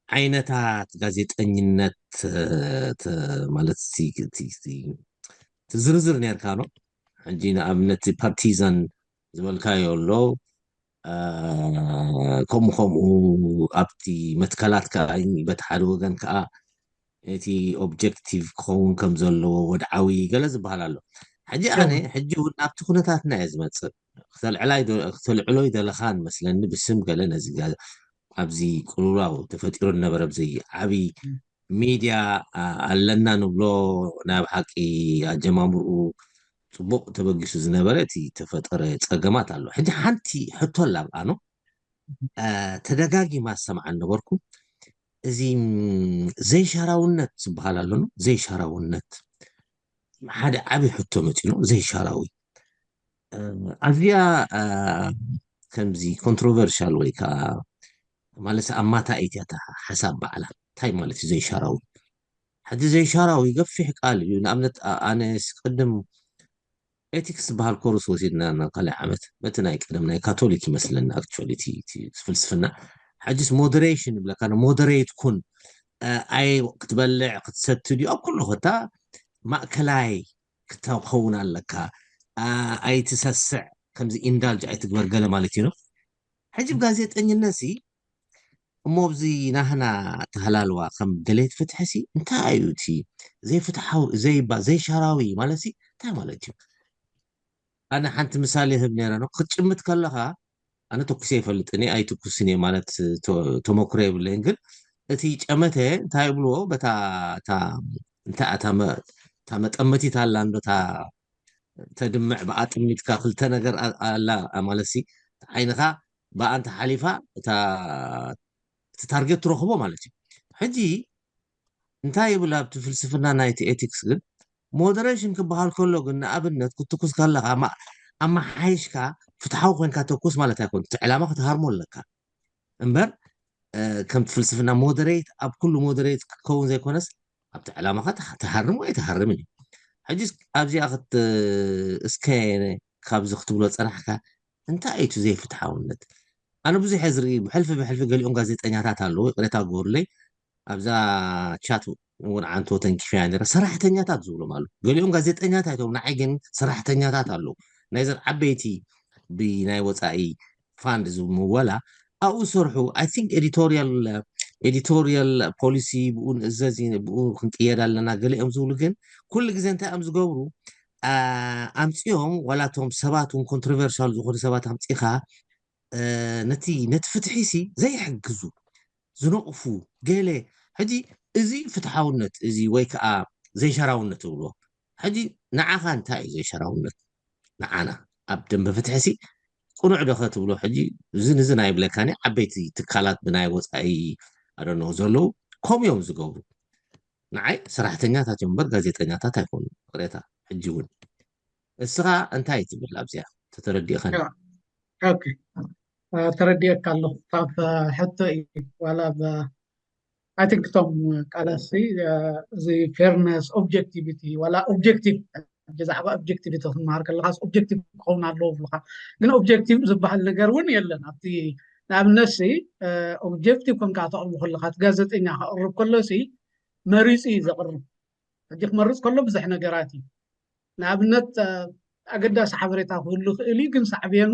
ዓይነታት ጋዜጠኝነት፣ እ፣ ተ-፣ ማለት እቲ፣ እቲ፣ እቲ፣ እቲ ዝርዝር ኔርካ ዶ? ሕጂ ንኣብነት ፓርቲዛን ዝበልካዮ ኣሎ፣ እ፣ ከምኡ ከምኡ ኣብቲ መትከላት ከኣ በቲ ሓደ ወገን ከኣ እቲ ኦብጀክቲቭ ክኸውን ከም ዘለዎ ወድዓዊ ገለ ዝበሃል ኣሎ። ሕጂ ኣነ፣ ሕጂ እውን ናብቲ ኩነታትና እየ ዝመጽእ። ክተልዕላይ ዶ-፣ ክተልዕሎ ይደለኻን መስለኒ ብስም ገለ ነዚ ጋ-፣ ኣብዚ ቅልውላው ተፈጢሩ ዝነበረ ኣብዚ ዓቢ ሚድያ፣ አ-፣ ኣለና ንብሎ ናይ ብሓቂ ኣጀማምርኡ ጽቡቕ ተበጊሱ ዝነበረ እቲ ተፈጠረ ጸገማት ኣሎ። ሕጂ ሓንቲ ሕቶ ኣላ ኣብኣ ነው። አ፣ ተደጋጊማ ዝሰምዓ ነበርኩ። እዚ፣ ም፣ ዘይሻራውነት ዝበሃል ኣሎ ነው። ዘይሻራውነት ሓደ ዓቢ ሕቶ መጺኡ ነው። ዘይሻራዊ። እ፣ ኣዝያ፣ እ፣ ከምዚ ኮንትሮቨርሻል ወይ ከኣ ማለት ኣማታኢት እያ እታ ሓሳብ ባዕላ። እንታይ ማለት እዩ ዘይሻራዊ? ሕጂ ዘይሻራዊ ገፊሕ ቃል እዩ። ንኣብነት፣ ኣ-፣ ኣነ ቅድም ኤቲክስ ዝበሃል ኮርስ ወሲድና ናብ ካልኣይ ዓመት፣ በቲ ናይ ቀደም ናይ ካቶሊክ ይመስለኒ፣ ኣክቹዋሊ፣ እቲ፣ እቲ ፍልስፍና። ሕጂስ ሞደሬሽን ይብለካ፣ ሞደሬት ኩን፣ እ፣ ኣይ ክትበልዕ፣ ክትሰቲ ድዩ፣ ኣብ ኩሉ ኮታ ማእከላይ ክትኸውን ኣለካ። ኣ-፣ ኣይትሰስዕ፣ ከምዚ ኢንዳልጅ ኣይትግበር ገለ ማለት እዩ ነው። ሕጂ ብጋዜጠኝነት ሲ፣ እሞ ኣብዚ ናህና ኣተሃላልዋ ከም ደለይቲ ፍትሒ ሲ፣ እንታይ እዩ እቲ ዘይፍትሓዊ፣ ዘይባ-፣ ዘይሻራዊ ማለት ሲ፣ እንታይ ማለት እዩ? ኣነ ሓንቲ ምሳሌ ይህብ ነይረ ነው። ክትጭምት ከለኻ፣ ኣነ ተኩሰ ይፈልጥን እየ፣ ኣይትኩስን እየ ማለት ተ-፣ ተመክሮ የብለይን። ግን እቲ ጨመተ እንታይ ይብልዎ? በታ፣ እታ፣ እንታይ እታ መ-፣ እታ መጠመቲት ኣላ እንዶ፣ እታ ተድምዕ ብኣጥሚትካ ክልተ ነገር ኣ-፣ ኣላ ማለት ሲ፣ ዓይንኻ ብኣንተ ሓሊፋ እታ፣ እቲ ታርጌት ትረኽቦ ማለት እዩ። ሕጂ እንታይ ይብል ኣብቲ ፍልስፍና ናይቲ ኤቲክስ ግን፣ ሞደሬሽን ክበሃል ከሎ ግን ንኣብነት ክትትኩስ ከለኻ ማ-፣ ኣመሓይሽካ ፍትሓዊ ኮይንካ ተኩስ ማለት ኣይኮን። እቲ ዕላማ ክትሃርሞ ኣለካ። እምበር ከምቲ ፍልስፍና ሞደሬት ኣብ ኩሉ ሞደሬት ክትከውን ዘይኮነስ ኣብቲ ዕላማኻ ትሃርም ወይ ኣይትሃርምን እዩ። ሕጂ ኣብዚኣ እስከ ካብዚ ክትብሎ ፀናሕካ እንታይ እዩ ዘይፍትሓውነት? ኣነ ብዙሕ ዝርኢ ብሕልፊ ብሕልፊ ገሊኦም ጋዜጠኛታት ኣለዉ፣ ይቅሬታ ግበሩለይ፣ ኣብዛ ቻት እውን ዓንቶ ተንኪፈያ ነረ ሰራሕተኛታት ዝብሎም ኣለዉ። ገሊኦም ጋዜጠኛታት እዮም፣ ንዓይ ግን ሰራሕተኛታት ኣለዉ። ናይዘን ዓበይቲ ብናይ ወፃኢ ፋንድ ዝምወላ ኣብኡ ዝሰርሑ፣ I think editorial editorial policy ብኡ ንእዘዝ፣ ብኡ ክንቅየድ ኣለና ገለ እዮም ዝብሉ። ግን ኩሉ ግዜ እንታይ እዮም ዝገብሩ? ኣምፅኦም ዋላቶም ሰባት እውን ኮንትሮቨርሻል ዝኾኑ ሰባት ኣምፂኻ ነቲ ነቲ ፍትሒ ሲ ዘይሕግዙ ዝነቕፉ ገለ። ሕጂ እዚ ፍትሓውነት እዚ ወይ ከዓ ዘይሸራውነት ትብልዎ፣ ሕጂ ንዓኻ እንታይ እዩ ዘይሸራውነት? ንዓና ኣብ ደንበ ፍትሒ ሲ ቅኑዕ ዶ ከትብሎ? ሕጂ እዝን እዝን ኣይብለካን። ዓበይቲ ትካላት ብናይ ወፃኢ ኣደኖ ዘለዉ ከምኡ እዮም ዝገብሩ። ንዓይ ሰራሕተኛታት እዮም እምበር ጋዜጠኛታት ኣይኮኑ። ቅሬታ ሕጂ እውን እስኻ እንታይ ትብል ኣብዚኣ ተተረዲእኸን? ተረዲእካ ኣለኹ። ካብ ሕቶ እዩ ዋላ I think እቶም ቃላት እዚ fairness፣ objectivity ዋላ objective፣ ብዛዕባ objectivity ክንመሃር ከለካ objective ክኸውን ኣለዎ ብልካ፣ ግን objective ዝበሃል ነገር እውን የለን ኣብቲ። ንኣብነት ሲ objective ኮንካ ተቕርቡ ከለካ እቲ ጋዜጠኛ ከቕርብ ከሎ ሲ መሪፁ እዩ ዘቕርብ። ሕጂ ክመርፅ ከሎ ብዙሕ ነገራት እዩ። ንኣብነት ኣገዳሲ ሓበሬታ ክህሉ ይኽእል እዩ፣ ግን ሳዕቤኑ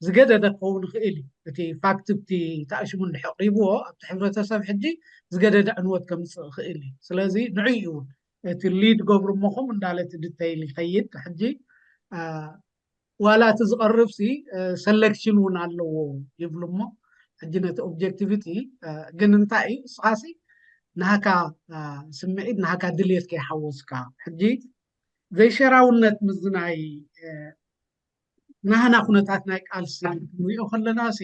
ዝገደደ ክኸውን ይኽእል እዩ። እቲ ፋክት እቲ ተኣሽሙ እንድሕር ኣቕሪብዎ ኣብቲ ሕብረተሰብ ሕጂ ዝገደደ ዕንወት ከምፅእ ይኽእል እዩ። ስለዚ ንዕኡ እውን እቲ ሊድ ገብሩ እሞ ከምኡ እንዳለ እቲ ዲተይል ይኸይድ። ሕጂ ዋላ እቲ ዝቐርብ ሲ ሰለክሽን እውን ኣለዎ ይብሉ እሞ ሕጂ ነቲ ኦብጀክቲቪቲ ግን እንታይ እዩ ንስኻሲ ናሃካ ስምዒት ናሃካ ድልየት ከይሓወስካ ሕጂ ዘይሸራውነት ምስዚ ናይ ናህና ኩነታት ናይ ቃልሲ ክንሪኦ ከለና ሲ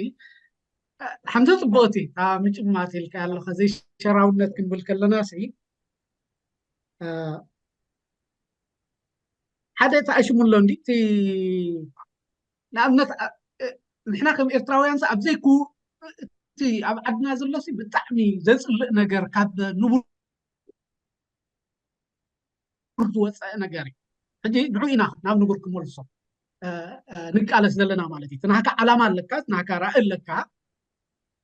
ሓንቲ ፅቡቕቲ እታ ምጭማት ኢልካ ኣለካ ዘይሸራውነት ክንብል ከለና ሲ ሓደ ተኣሽሙ ኣሎ እንዲ እቲ ንኣብነት ንሕና ከም ኤርትራውያን ኣብ ዘይኩ እቲ ኣብ ዓድና ዘሎ ብጣዕሚ ዘፅልእ ነገር ካብ ንቡር ዝወፀአ ነገር እዩ። ሕጂ ንዑ ኢና ናብ ንቡር ክመልሶ ንቃለስ ዘለና ማለት እዩ። ናካ ዓላማ ኣለካ፣ ናካ ራእ ኣለካ።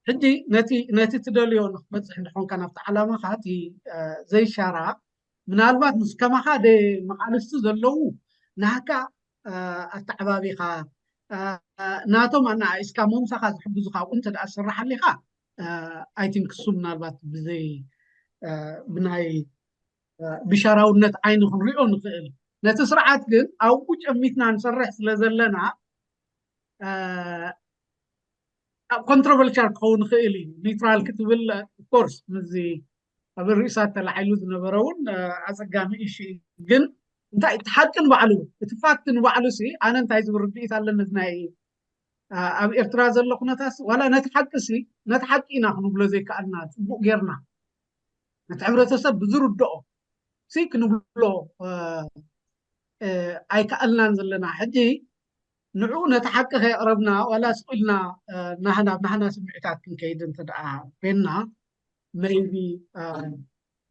ሕጂ ነቲ ነቲ ትደልዮ ንክትበፅሕ እንድኾንካ ናብቲ ዓላማካ እቲ ዘይሻራ ምናልባት ምስ ከማኻ ደ መቃልስቲ ዘለዉ ናካ ኣተዓባቢኻ ናቶም ኣናኣኢስካ ሞምሳኻ ዝሕግዙኻ ኣብኡ እንተ ደኣ ዝስራሕ ኣሊኻ I think እሱ ምናልባት ብዘይ ብናይ ብሻራውነት ዓይኒ ክንሪኦ ንኽእል። ነቲ ስርዓት ግን ኣብኡ ጨሚትና ንሰርሕ ስለ ዘለና ኮንትሮቨርሻል ክኸውን ይኽእል እዩ። ኒውትራል ክትብል ኮርስ ምስዚ ኣብ ርእሳ ተላዒሉ ዝነበረ እውን ኣፀጋሚ እሺ ግን እንታይ እቲ ሓቂ ንባዕሉ እቲ ፋክት ንባዕሉ ሲ ኣነ እንታይ ዝብል ርድኢት ኣለኒ ናይ ኣብ ኤርትራ ዘሎ ኩነታት ዋላ ነቲ ሓቂ ሲ ነቲ ሓቂ ኢና ክንብሎ ዘይከኣልና ፅቡቅ ጌርና ነቲ ሕብረተሰብ ብዝርድኦ ሲ ክንብሎ ኣይከኣልናን ዘለና ሕጂ ንዕኡ ነቲ ሓቂ ከየቕረብና ዋላ ስቕ ኢልና ናህና ናህና ስምዒታት ክንከይድ እንተ ደኣ ኮይንና maybe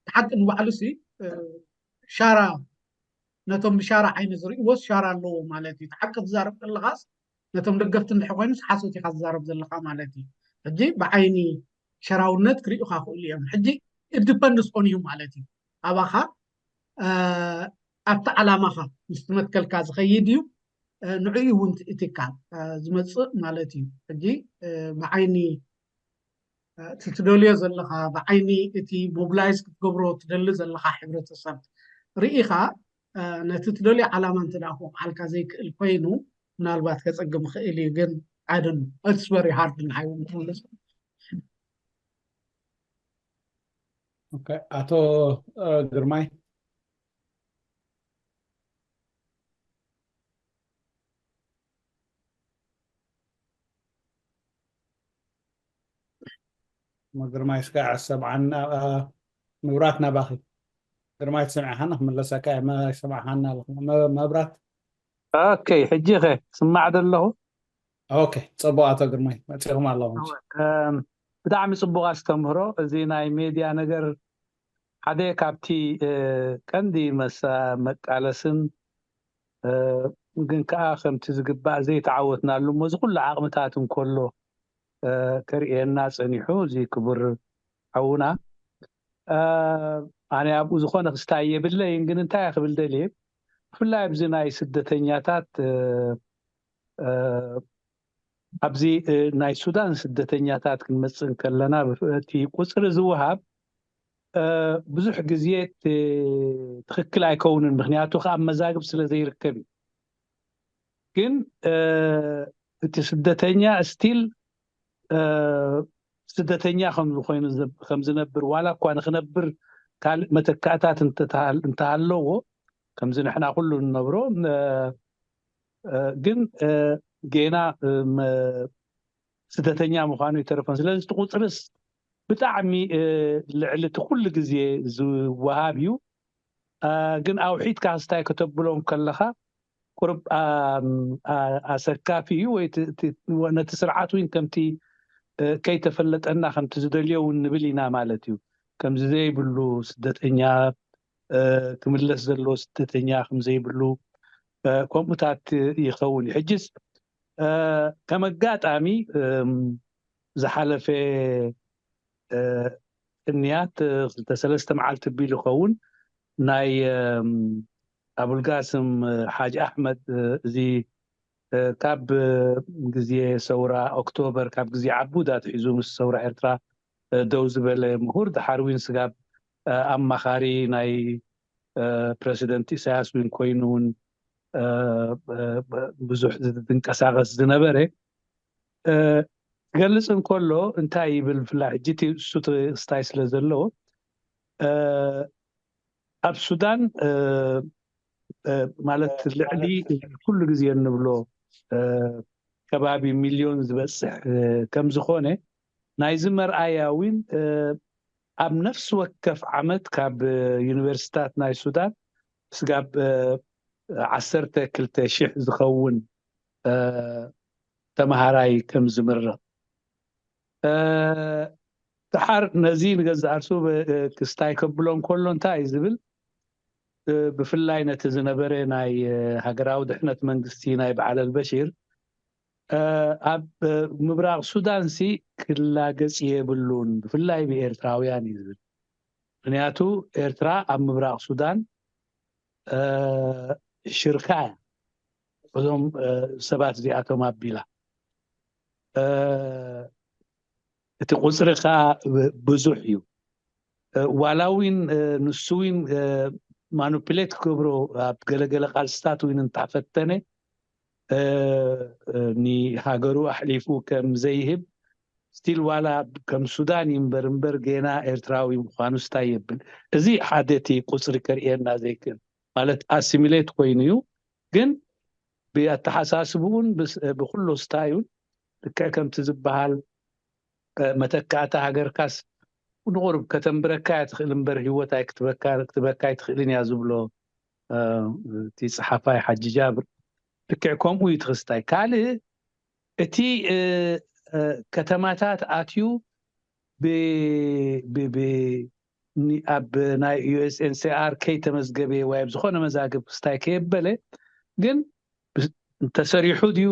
ሓቂ ንባዕሉ ሲ ሻራ ነቶም ብሻራ ዓይኒ ዝርእዎስ ሻራ ኣለዎ ማለት እዩ። ሓቂ ትዛረብ ከለኻስ ነቶም ደገፍቲ እንድሕር ኮይኑስ ሓሶት ኢኻ ትዛረብ ዘለኻ ማለት እዩ። ሕጂ ብዓይኒ ሸራውነት ክርእዩኻ ክእሉ እዮም። ሕጂ it depends on you ማለት እዩ። ኣባኻ ኣብቲ ዓላማኻ ምስ ትመትከልካ ዝኸይድ እዩ። ንዕኡ እውን እቲ ትካል ዝመፅእ ማለት እዩ። ሕጂ ብዓይኒ እቲ ትደልዮ ዘለኻ ብዓይኒ እቲ ሞብላይዝ ክትገብሮ ትደሊ ዘለኻ ሕብረተሰብ ርኢኻ ነቲ ትደልዮ ዓላማ እንተ ደኣ ክወቕዓልካ ዘይክእል ኮይኑ ምናልባት ከፀግም ይኽእል እዩ። ግን I don't know, it's very hard ንዓይ እውን ክምልስ። ኣቶ ግርማይ ግርማይ እስከ ኣሰምዓና። መብራት ናባኺ ግርማይ ትሰምዕኻና ክምለሰካ እየ። ኣይሰማዕኻና ኣለኹ። መብራት ኦኬ ሕጂ ኸ ስማዕ ደለኹ። ኦኬ ፅቡቅ ኣቶ ግርማይ መፂኹም ኣለኹም። ብጣዕሚ ጽቡቕ ኣስተምህሮ። እዚ ናይ ሜድያ ነገር ሓደ ካብቲ ቀንዲ መቃለስን ግን ከዓ ከምቲ ዝግባእ ዘይተዓወትናሉ እሞ እዚ ኩሉ ዓቕምታት እንከሎ ከርእየና ጸኒሑ እዚ ክቡር ሓውና ኣነ ኣብኡ ዝኾነ ክስታይ የብለይን፣ ግን እንታይ ክብል ደልየ ብፍላይ ኣብዚ ናይ ስደተኛታት ኣብዚ ናይ ሱዳን ስደተኛታት ክንመፅእ እንከለና እቲ ቁፅሪ ዝወሃብ ብዙሕ ግዜ ትኽክል ኣይከውንን፣ ምክንያቱ ከኣ መዛግብ ስለ ዘይርከብ እዩ። ግን እቲ ስደተኛ ስቲል ስደተኛ ከምዝኮይኑ ከም ዝነብር ዋላ እኳ ንክነብር ካልእ መተካእታት እንተሃለዎ ከምዚ ንሕና ኩሉ ንነብሮ ግን ጌና ስደተኛ ምዃኑ ይተርፎን። ስለዚ እቲ ቁፅርስ ብጣዕሚ ልዕሊ እቲ ኩሉ ግዜ ዝወሃብ እዩ። ግን ኣውሒድካ ክስታይ ከተብሎም ከለኻ ቁርብ ኣሰካፊ እዩ ወይ ነቲ ስርዓት እውን ከምቲ ከይተፈለጠና ከምቲ ዝደልዮ እውን ንብል ኢና ማለት እዩ። ከምዚ ዘይብሉ ስደተኛ ክምለስ ዘለዎ ስደተኛ ከምዘይብሉ ከምኡታት ይኸውን እዩ። ሕጅስ ከም ኣጋጣሚ ዝሓለፈ ቅንያት ክልተ ሰለስተ መዓልቲ ቢሉ ይኸውን ናይ ኣቡልጋስም ሓጅ ኣሕመድ እዚ ካብ ግዜ ሰውራ ኦክቶበር ካብ ግዜ ዓቡድ ኣትሒዙ ምስ ሰውራ ኤርትራ ደው ዝበለ ምሁር ድሓር እውን ስጋብ ኣማኻሪ ናይ ፕረሲደንት ኢሳያስ እውን ኮይኑ እውን ብዙሕ ዝንቀሳቀስ ዝነበረ ክገልጽ እንከሎ እንታይ ይብል ብፍላይ ሕጂ እቲ እሱ ክስታይ ስለ ዘለዎ ኣብ ሱዳን ማለት ልዕሊ ኩሉ ግዜ እንብሎ ከባቢ ሚልዮን ዝበፅሕ ከም ዝኾነ ናይዚ መርኣያ እውን ኣብ ነፍሲ ወከፍ ዓመት ካብ ዩኒቨርሲታት ናይ ሱዳን ስጋብ ዓሰርተ ክልተ ሽሕ ዝኸውን ተምሃራይ ከም ዝምረቕ ድሓር ነዚ ንገዛእ ርእሱ ክስታይ ከብሎ እንከሎ እንታይ እዩ ዝብል ብፍላይ ነቲ ዝነበረ ናይ ሃገራዊ ድሕነት መንግስቲ ናይ በዓል ኣልበሺር ኣብ ምብራቕ ሱዳን ሲ ክላገጽ የብሉን ብፍላይ ብኤርትራውያን እዩ ዝብል። ምክንያቱ ኤርትራ ኣብ ምብራቕ ሱዳን ሽርካ እያ እዞም ሰባት እዚኣቶም ኣቢላ እቲ ቁፅሪ ከዓ ብዙሕ እዩ። ዋላ እውን ንሱ እውን ማኑፕሌት ክገብሮ ኣብ ገለገለ ቃልስታት እውን እንተፈተነ ንሃገሩ ኣሕሊፉ ከም ዘይህብ ስቲል ዋላ ከም ሱዳን እዩ እምበር እምበር ጌና ኤርትራዊ ምዃኑ ስታይ የብል። እዚ ሓደ እቲ ቁፅሪ ከርእየና ዘይክእል ማለት ኣሲሚሌት ኮይኑ እዩ። ግን ብኣተሓሳስብኡን ብኩሎ ስታዩን ልክዕ ከምቲ ዝበሃል መተካእታ ሃገርካስ ንቁርብ ከተንብረካ እያ ትኽእል እምበር ህይወት ኣይክትበካ ክትበካ ኣይትኽእልን እያ ዝብሎ እቲ ፀሓፋይ ሓጂ ጃብር ልክዕ ከምኡ እዩ ትኽስታይ። ካልእ እቲ ከተማታት ኣትዩ ኣብ ናይ ዩኤስኤንሲኣር ከይተመዝገበ ወይ ኣብ ዝኾነ መዛግብ ክስታይ ከየበለ ግን እንተሰሪሑ ድዩ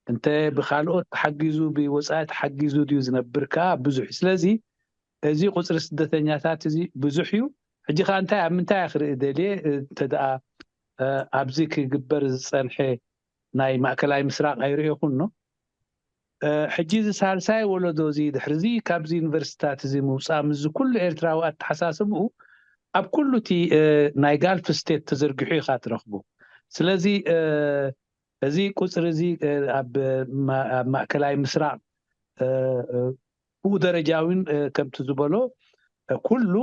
እንተ ብካልኦት ተሓጊዙ ብወፃኢ ተሓጊዙ ድዩ ዝነብር ከዓ ብዙሕ እዩ። ስለዚ እዚ ቁፅሪ ስደተኛታት እዚ ብዙሕ እዩ። ሕጂ ከዓ እንታይ ኣብ ምንታይ ክርኢ ደልየ እንተ ደኣ ኣብዚ ክግበር ዝፀንሐ ናይ ማእከላይ ምስራቕ ኣይርእየኹን ኖ ሕጂ እዚ ሳልሳይ ወለዶ እዚ ድሕርዚ ካብዚ ዩኒቨርሲታት እዚ ምውፃእ ምስዚ ኩሉ ኤርትራዊ ኣተሓሳስብኡ ኣብ ኩሉ እቲ ናይ ጋልፍ ስቴት ተዘርጊሑ ኢኻ ትረኽቡ። ስለዚ እዚ ቁፅሪ እዚ ኣብ ማእከላይ ምስራቕ ብኡ ደረጃ እውን ከምቲ ዝበሎ ኩሉ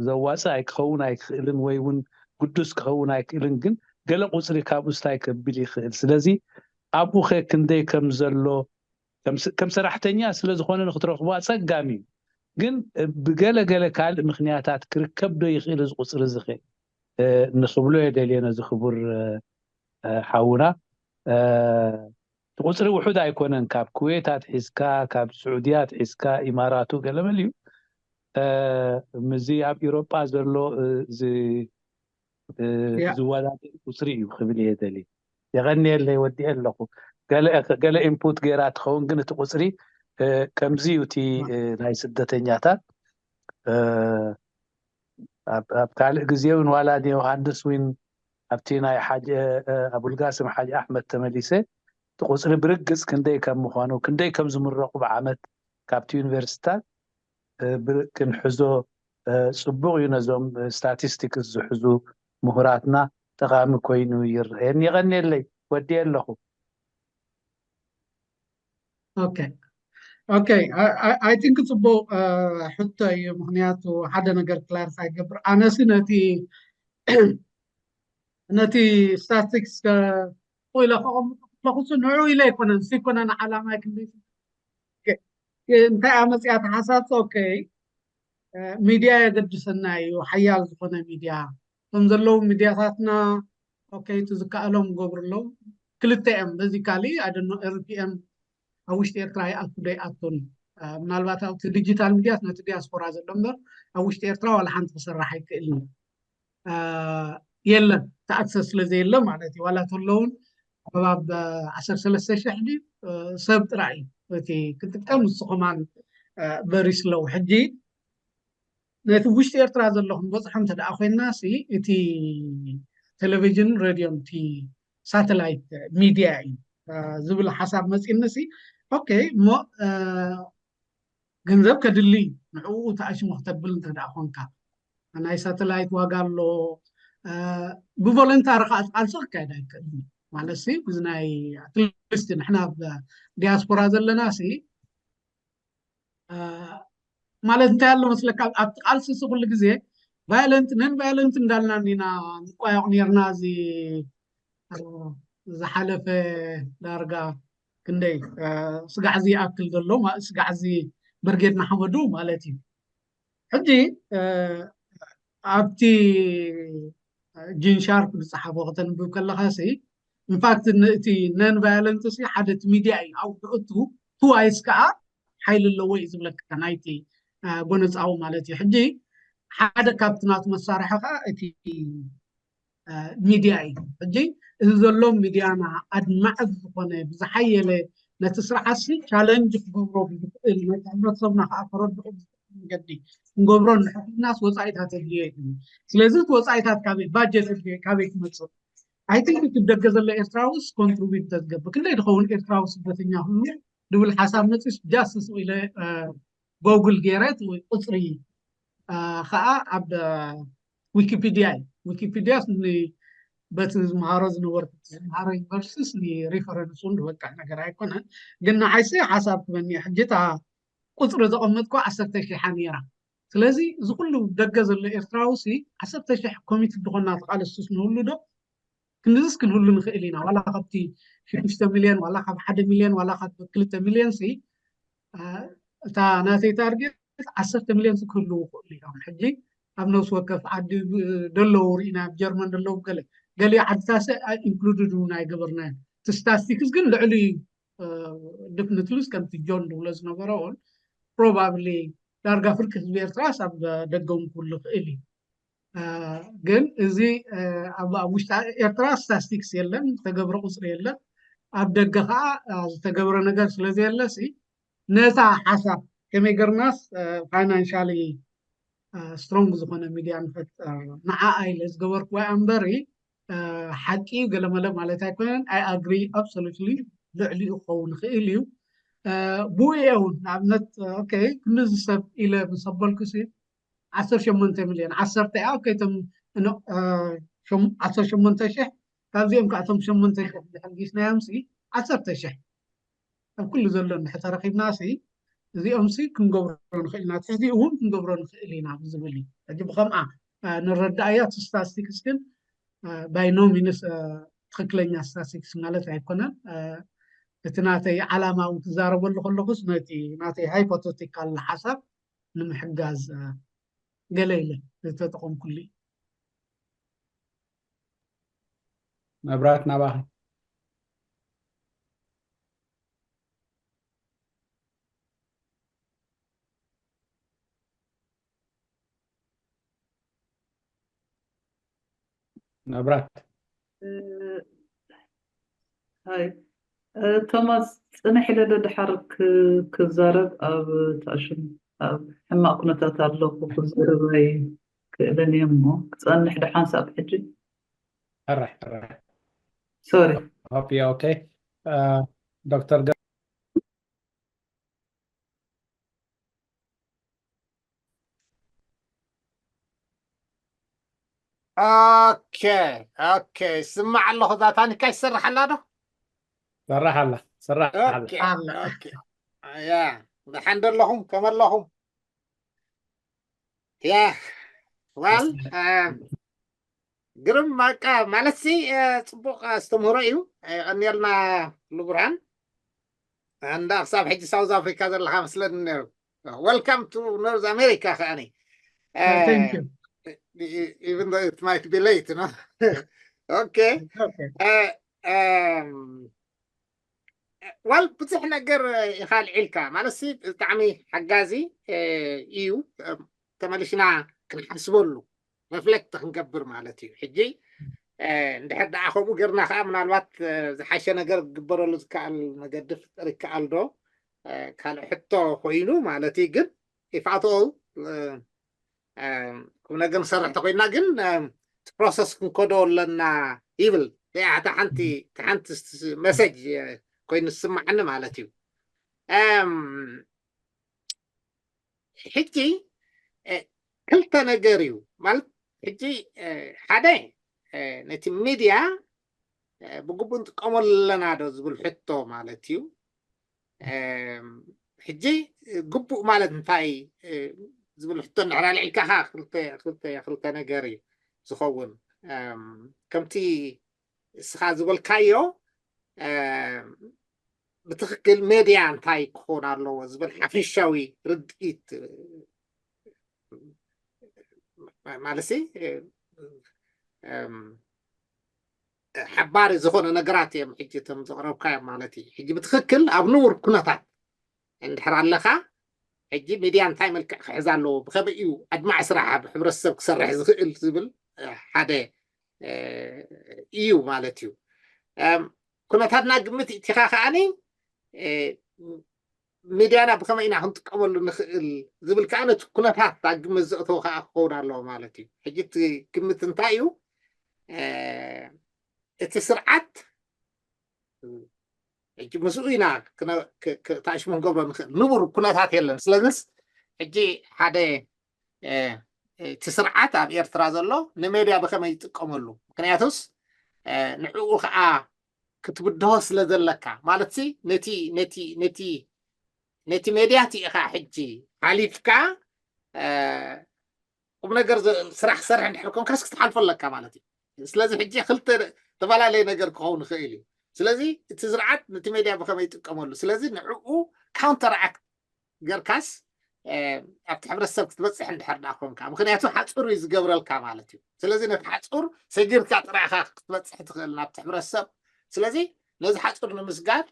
ዘዋፅእ ኣይክኸውን ኣይክእልን ወይ እውን ግዱስ ክኸውን ኣይክእልን፣ ግን ገለ ቁፅሪ ካብኡ ስታይ ከብል ይኽእል። ስለዚ ኣብኡ ኸ ክንደይ ከም ዘሎ ከም ሰራሕተኛ ስለ ዝኾነ ንክትረኽቦ ኣፀጋሚ እዩ። ግን ብገለ ገለ ካልእ ምክንያታት ክርከብ ዶ ይኽእል እዚ ቁፅሪ እዚ ኸ ንኽብሎ እየ ደልየ ነዚ ክቡር ሓውና። ቁፅሪ ውሑድ ኣይኮነን። ካብ ኩዌት ኣትሒዝካ፣ ካብ ስዑድያ ኣትሒዝካ፣ ኢማራቱ ገለመል እዩ። ምዚ ኣብ ኢሮጳ ዘሎ ዝወዳደር ቁፅሪ እዩ ክብል እየ ደሊ። የቐንየለይ፣ ወዲኤ ኣለኹ። ገለ ኢንፑት ገይራ ትኸውን፣ ግን እቲ ቁፅሪ ከምዚ እዩ። እቲ ናይ ስደተኛታት ኣብ ካልእ ግዜ እውን ዋላ ንዮሃንስ ዊን ኣብቲ ናይ ሓጅ ኣቡልጋስም ሓጅ ኣሕመድ ተመሊሰ እቲ ቁፅሪ ብርግፅ ክንደይ ከም ምዃኑ፣ ክንደይ ከም ዝምረቑ ብዓመት ካብቲ ዩኒቨርሲታት ክንሕዞ ፅቡቕ እዩ። ነዞም ስታቲስቲክስ ዝሕዙ ምሁራትና ጠቓሚ ኮይኑ ይረአየኒ። የቐንየለይ፣ ወዲኤ ኣለኹ። ኦኬ ኦኬ። ኣይ ቲንክ ፅቡቕ ሕቶ እዩ። ምክንያቱ ሓደ ነገር ክላሪፋይ ይገብር። ኣነሲ ነቲ ነቲ ስታቲስቲክስ ኢለ ከቐምጥ ከለኹ ንዑ ኢለ ኣይኮነን፣ ሲ ኮነን ዓላማ ክንደይ እንታይ ኣመፅያ ተሓሳብቲ። ኦኬ፣ ሚድያ የገድሰና እዩ፣ ሓያል ዝኾነ ሚድያ። እቶም ዘለዉ ሚድያታትና ኦኬ፣ እቲ ዝከኣሎም ገብሩ ኣለዉ። ክልተ እዮም በዚካሊ ኣደኖ ኤርፒኤም ኣብ ውሽጢ ኤርትራ ይኣቱ ዶ ይኣቱን፣ ምናልባት ኣብቲ ዲጂታል ሚድያስ ነቲ ዲያስፖራ ዘሎ እምበር ኣብ ውሽጢ ኤርትራ ዋላ ሓንቲ ክሰርሕ ኣይክእልን። የለን፣ እቲ ኣክሰስ ስለ ዘየለ ማለት እዩ። ዋላ ተለውን ከባብ ዓሰርተ ሰለስተ ሽሕ ድዩ ሰብ ጥራይ እዩ እቲ ክጥቀም፣ ንሱ ከማን ቨሪ ስሎው። ሕጂ ነቲ ውሽጢ ኤርትራ ዘሎ ክንበፅሖ እንተ ደኣ ኮይንና ሲ እቲ ቴሌቪዥን ሬድዮን እቲ ሳተላይት ሚድያ እዩ ዝብል ሓሳብ መፂኒ ሲ ኦኬ እሞ ገንዘብ ከድሊ ንዕኡ ተኣሽሙ ክተብል እንተ ደኣ ኮንካ ናይ ሳተላይት ዋጋ ኣሎ። ብቮለንታሪ ከዓ ቃልሲ ክካየድ ኣይክእልን ማለት ሲ እዚ ናይ ኣትሊስት ንሕና ኣብ ዲያስፖራ ዘለና ሲ ማለት እንታይ ኣሎ መስለካ ኣብቲ ቃልሲ ሲ ኩሉ ግዜ ቫዮለንት ነን ቫዮለንት እንዳልና ኢና ንቋየቕ ነርና። እዚ ዝሓለፈ ዳርጋ ክንደይ ስጋዕ እዚ ይኣክል ዘሎ ስጋዕ እዚ ብርጌድ ንሓመዱ ማለት እዩ። ሕጂ ኣብቲ ጂን ሻርፕ ዝፀሓፎ ከተንብብ ከለካ ሲ ኢንፋክት እቲ ነን ቫዮለንት ሲ ሓደ እቲ ሚድያ እዩ ኣብ ዝእቱ ትዋይስ ከዓ ሓይሊ ኣለዎ እዩ ዝብለካ ናይቲ ጎነፃዊ ማለት እዩ። ሕጂ ሓደ ካብቲ ናቱ መሳርሒ ከዓ እቲ ሚድያ እዩ። ሕጂ እዚ ዘሎ ሚድያና ኣድማዒ ዝኾነ ብዝሓየለ ነቲ ስርዓት ሲ ቻለንጅ ክገብሮ ብዝኽእል ነቲ ሕብረተሰብና ከዓ ከረድኦ ብዝኽእል መገዲ ክንገብሮ እንድሕር ኮይናስ ወፃኢታት ኣድልዮ እዩ። ስለዚ እቲ ወፃኢታት ካበይ ባጀት ኣድልዮ ካበይ ክመፅእ? ኣይ ቲንክ እቲ ደገ ዘሎ ኤርትራውስ ኮንትሪቢዩት ተዝገብር ክንደይ ዝኸውን ኤርትራዊ ስደተኛ ህሉ ድብል ሓሳብ መፅስ ጃስት ኢለ ጎግል ገይረ ወይ ቁፅሪ ከዓ ኣብ ዊኪፒድያ እዩ። ዊኪፒድያ በቲ ዝመሃሮ ዝነበርኩ ዝመሃሮ ዩኒቨርሲቲስ ንሪፈረንስ እውን ዝበቅዕ ነገር ኣይኮነን። ግን ንዓይሲ ሓሳብ ክበኒ ሕጂ እታ ቁፅሪ ዘቐመጥኩ ዓሰርተ ሺሓ ነይራ። ስለዚ እዚ ኩሉ ደገ ዘሎ ኤርትራዊ ሲ ዓሰርተ ሺሕ ኮሚትድ ዝኾና ተቓለስቱስ ንህሉ ዶ ክንድዝስ ክንህሉ ንኽእል ኢና። ዋላ ካብቲ ሽዱሽተ ሚልዮን ዋላ ካብ ሓደ ሚልዮን ዋላ ካብ ክልተ ሚልዮን ሲ እታ ናተይ ታርጌት ዓሰርተ ሚልዮን ሲ ክህልዉ ይኽእሉ እዮም። ሕጂ ኣብ ነፍሲ ወከፍ ዓዲ ደለዉ ርኢና ኣብ ጀርመን ደለዉ ገለ ገሊኡ ዓድታት ኢንክሉድድ እውን ኣይገበርናዮ። እቲ ስታስቲክስ ግን ልዕሊ እዩ። ድፍንትሉስ ከምቲ ጆን ዝብሎ ዝነበረ እውን ፕሮባብሊ ዳርጋ ፍርቂ ህዝቢ ኤርትራ ኣብ ደገ እውን ክህሉ ይኽእል እዩ። ግን እዚ ኣብ ውሽጢ ኤርትራ ስታስቲክስ የለን፣ ዝተገብረ ቁፅሪ የለን። ኣብ ደገ ከዓ ዝተገብረ ነገር ስለዘየለ ሲ ነታ ሓሳብ ከመይ ገርናስ ፋይናንሻሊ ስትሮንግ ዝኾነ ሚድያ ንፈጥር ንዓኣ ኢለ ዝገበርኩዋ እምበሪ ሓቂ ገለመለ ማለት ኣይኮነን። ኣይ ኣግሪ ኣብሶሉትሊ ልዕሊኡ ክኸውን ይኽእል እዩ። ብኡ እውን ንኣብነት ኦኬ ክንዚ ሰብ ኢለ ምስ ኣበልኩ ሲ ዓሰርተ ሸሞንተ ሚልዮን ዓሰርተ እያ ኦኬ እቶም ዓሰርተ ሸሞንተ ሽሕ ካብዚኦም ከዓ እቶም ሸሞንተ ሽሕ ዝሕጊስናዮም ሲ ዓሰርተ ሽሕ ኣብ ኩሉ ዘሎ እንድሕር ተረኺብና ሲ እዚኦም ሲ ክንገብሮ ንኽእል ኢና ትሕዚኡ እውን ክንገብሮ ንኽእል ኢና ዝብል እዩ። ሕጂ ብከምኣ ንረዳእያ እቲ ስታስቲክስ ግን ባይ ኖ ሚንስ ትኽክለኛ ስታስቲክስ ማለት ኣይኮነን። እቲ ናተይ ዓላማ እውን ክዛረበሉ ከለኹስ ነቲ ናተይ ሃይፖቴቲካል ሓሳብ ንምሕጋዝ ገለ ኢለ ዝተጠቐምኩሉ እዩ። መብራት ናባኻ። መብራት ሃይ ቶማስ፣ ፅንሕ ኢለ ዶ ድሓር ክዛረብ? ኣብ ታሽም ኣብ ሕማቅ ኩነታት ኣለኹ፣ ክዛረብ ኣይክእልን እየ እሞ ክፀንሕ ዶ ሓንሳብ ሕጂ? ሕራሕ ሕራሕ ሶሪ። ኦኬ። ዶክተር ኦኬ ኦኬ፣ ስማዕ ኣለኹ። እዛ ታኒካ ይሰርሕ ኣላ ዶ? ሰራሕ ኣላ ሰራሕ ኣላ። ኦኬ ኦኬ። ያ፣ ደሓን ዶ ኣለኹም? ከመ ኣለኹም? ያ ዋል ግርም፣ በቃ ማለት ሲ ጽቡቅ ኣስተምህሮ እዩ። የቀንየልና ብርሃን። እንዳ ክሳብ ሕጂ ሳውዝ ኣፍሪካ ዘለካ መስለኒ ነይሩ። Welcome to North America ከዓኒ። Thank you. Even though it might be late, no? Okay. Okay. ዋል ብዙሕ ነገር ኢኻ ኣልዒልካ ማለት ሲ ብጣዕሚ ሓጋዚ እዩ። ተመሊሽና ክንሓስበሉ ሪፍሌክት ክንገብር ማለት እዩ። ሕጂ እንድሕር ደኣ ከምኡ ገርና ከዓ ምናልባት ዝሓሸ ነገር ክግበረሉ ዝከኣል መገዲ ፍጠር ይከኣል ዶ ካልእ ሕቶ ኮይኑ ማለት እዩ። ግን ኢፋቶ ቁም ነገር ንሰርሕ ተኮይና ግን ፕሮሰስ ክንከዶ ኣለና ይብል። እታ ሓንቲ መሰጅ ኮይኑ ዝስማዓኒ ማለት እዩ። ሕጂ ክልተ ነገር እዩ ማለት ሕጂ ሓደ ነቲ ሚድያ ብግቡእ ንጥቀመሉ ኣለና ዶ ዝብል ሕቶ ማለት እዩ። ሕጂ ግቡእ ማለት እንታይ ዝብል ሕቶ እንድሕር ኣልዒልካ ክልተ ነገር እዩ ዝኸውን። ከምቲ እስኻ ዝበልካዮ ብትክክል ሜድያ እንታይ ክኾን ኣለዎ ዝብል ሓፈሻዊ ርድኢት ማለት ሓባሪ ዝኾነ ነገራት እዮም ሕጂ እቶም ዘቕረብካዮም ማለት እዩ። ሕጂ ብትክክል ኣብ ንቡር ኩነታት እንድሕር ኣለካ ሕጂ ሚድያ እንታይ መልክዕ ክሕዝ ኣለዎ፣ ብኸመይ እዩ ኣድማዒ ስራሕ ኣብ ሕብረተሰብ ክሰርሕ ዝኽእል ዝብል ሓደ እዩ ማለት እዩ። ኩነታትና ግምት እቲኻ ከዓኒ ሚድያና ብኸመይ ኢና ክንጥቀመሉ ንኽእል ዝብል ከዓ ነቲ ኩነታት ኣብ ግምት ዘእተወ ከዓ ክኸውን ኣለዎ ማለት እዩ። ሕጂ እቲ ግምት እንታይ እዩ? እቲ ስርዓት ሕጂ ምስኡ ኢና ታሽሙ ክንገብሮ ንኽእል። ንቡር ኩነታት የለን። ስለዚስ ሕጂ ሓደ እቲ ስርዓት ኣብ ኤርትራ ዘሎ ንሜድያ ብኸመይ ይጥቀመሉ? ምክንያቱስ ንዕኡ ከዓ ክትብድሆ ስለ ዘለካ ማለት ሲ ነቲ ነቲ ነቲ ነቲ ሜድያ እቲ ኢኻ ሕጂ ሓሊፍካ ቁም ነገር ስራሕ ክሰርሕ እንድሕር ኮንካስ ክትሓልፎ ኣለካ ማለት እዩ። ስለዚ ሕጂ ክልተ ዝተፈላለየ ነገር ክኸውን ይኽእል እዩ። ስለዚ እቲ ስርዓት ነቲ ሜድያ ብኸመይ ይጥቀመሉ፣ ስለዚ ንዕኡ ካውንተር ኣክት ገርካስ ኣብቲ ሕብረተሰብ ክትበፅሕ እንድሕር ዳ ኮንካ፣ ምክንያቱ ሓፁር እዩ ዝገብረልካ ማለት እዩ። ስለዚ ነቲ ሓፁር ሰጊርካ ጥራይካ ክትበፅሕ ትኽእል ናብቲ ሕብረተሰብ። ስለዚ ነዚ ሓፁር ንምስጋር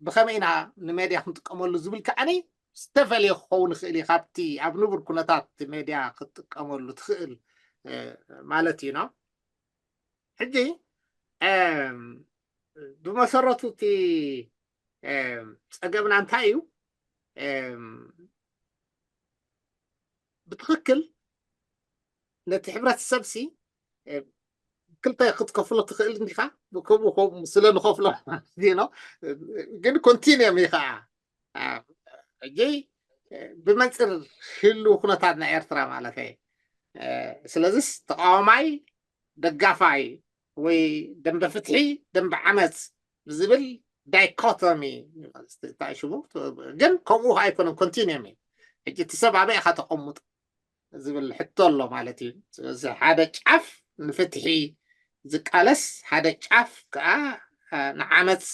ብኸመይ ኢና ንሜድያ ክንጥቀመሉ ዝብል ከዓኒ ዝተፈልየ ክኸውን ይኽእል እዩ ካብቲ ኣብ ንቡር ኩነታት ሜድያ ክትጥቀመሉ ትኽእል ማለት እዩ። ሕጂ ብመሰረቱ እቲ ፀገምና እንታይ እዩ? ብትኽክል ነቲ ሕብረተሰብ ሲ ክልተ ክትከፍሎ ትኽእል እንዲኻ። ከምኡ ከምኡ ስለ ንኸፍሎ ማለት እዩ። ግን ኮንቲኒየም እዩ ከዓ ሕጂ ብመንፅር ህልው ኩነታት ናይ ኤርትራ ማለት እየ። ስለዚስ ተቃዋማይ ደጋፋይ ወይ ደንበ ፍትሒ ደንበ ዓመፅ ዝብል ዳይኮቶሚ ታሽሙ ግን ከምኡ ኣይኮነን። ኮንቲኒየም እዩ። ሕጂ እቲ ሰብ ኣበይ ኢኻ ተቐምጡ ዝብል ሕቶ ኣሎ ማለት እዩ። ስለዚ ሓደ ጫፍ ንፍትሒ ዝቃለስ ሓደ ጫፍ ከዓ ንዓመፅ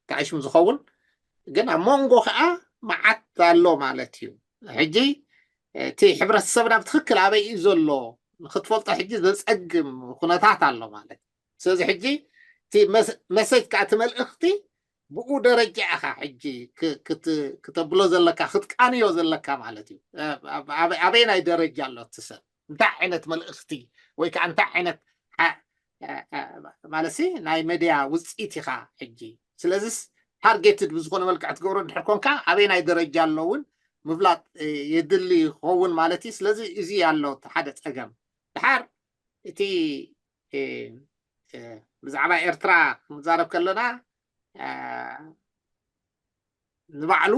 ታሽሙ ዝኸውን ግን ኣብ መንጎ ከዓ መዓት ኣሎ ማለት እዩ። ሕጂ እቲ ሕብረተሰብና ብትክክል ኣበይ እዩ ዘሎ ንክትፈልጦ ሕጂ ዘፀግም ኩነታት ኣሎ ማለት እዩ። ስለዚ ሕጂ እቲ መሰጅ ከዓ እቲ መልእክቲ ብኡ ደረጃ ኢኻ ሕጂ ክተብሎ ዘለካ ክትቃንዮ ዘለካ ማለት እዩ። ኣበይ ናይ ደረጃ ኣሎ እቲ ሰብ እንታይ ዓይነት መልእኽቲ ወይ ከዓ እንታይ ዓይነት ማለትሲ ናይ መድያ ውፅኢት ኢኻ ሕጂ። ስለዚስ ታርጌትድ ብዝኾነ መልክዕ ትገብሮ ድሕር ኮንካ ኣበይ ናይ ደረጃ ኣለውን ምፍላጥ የድሊ ይኸውን ማለት እዩ። ስለዚ እዚ ኣሎ ሓደ ፀገም። ድሓር እቲ ብዛዕባ ኤርትራ ክንዛረብ ከለና ንባዕሉ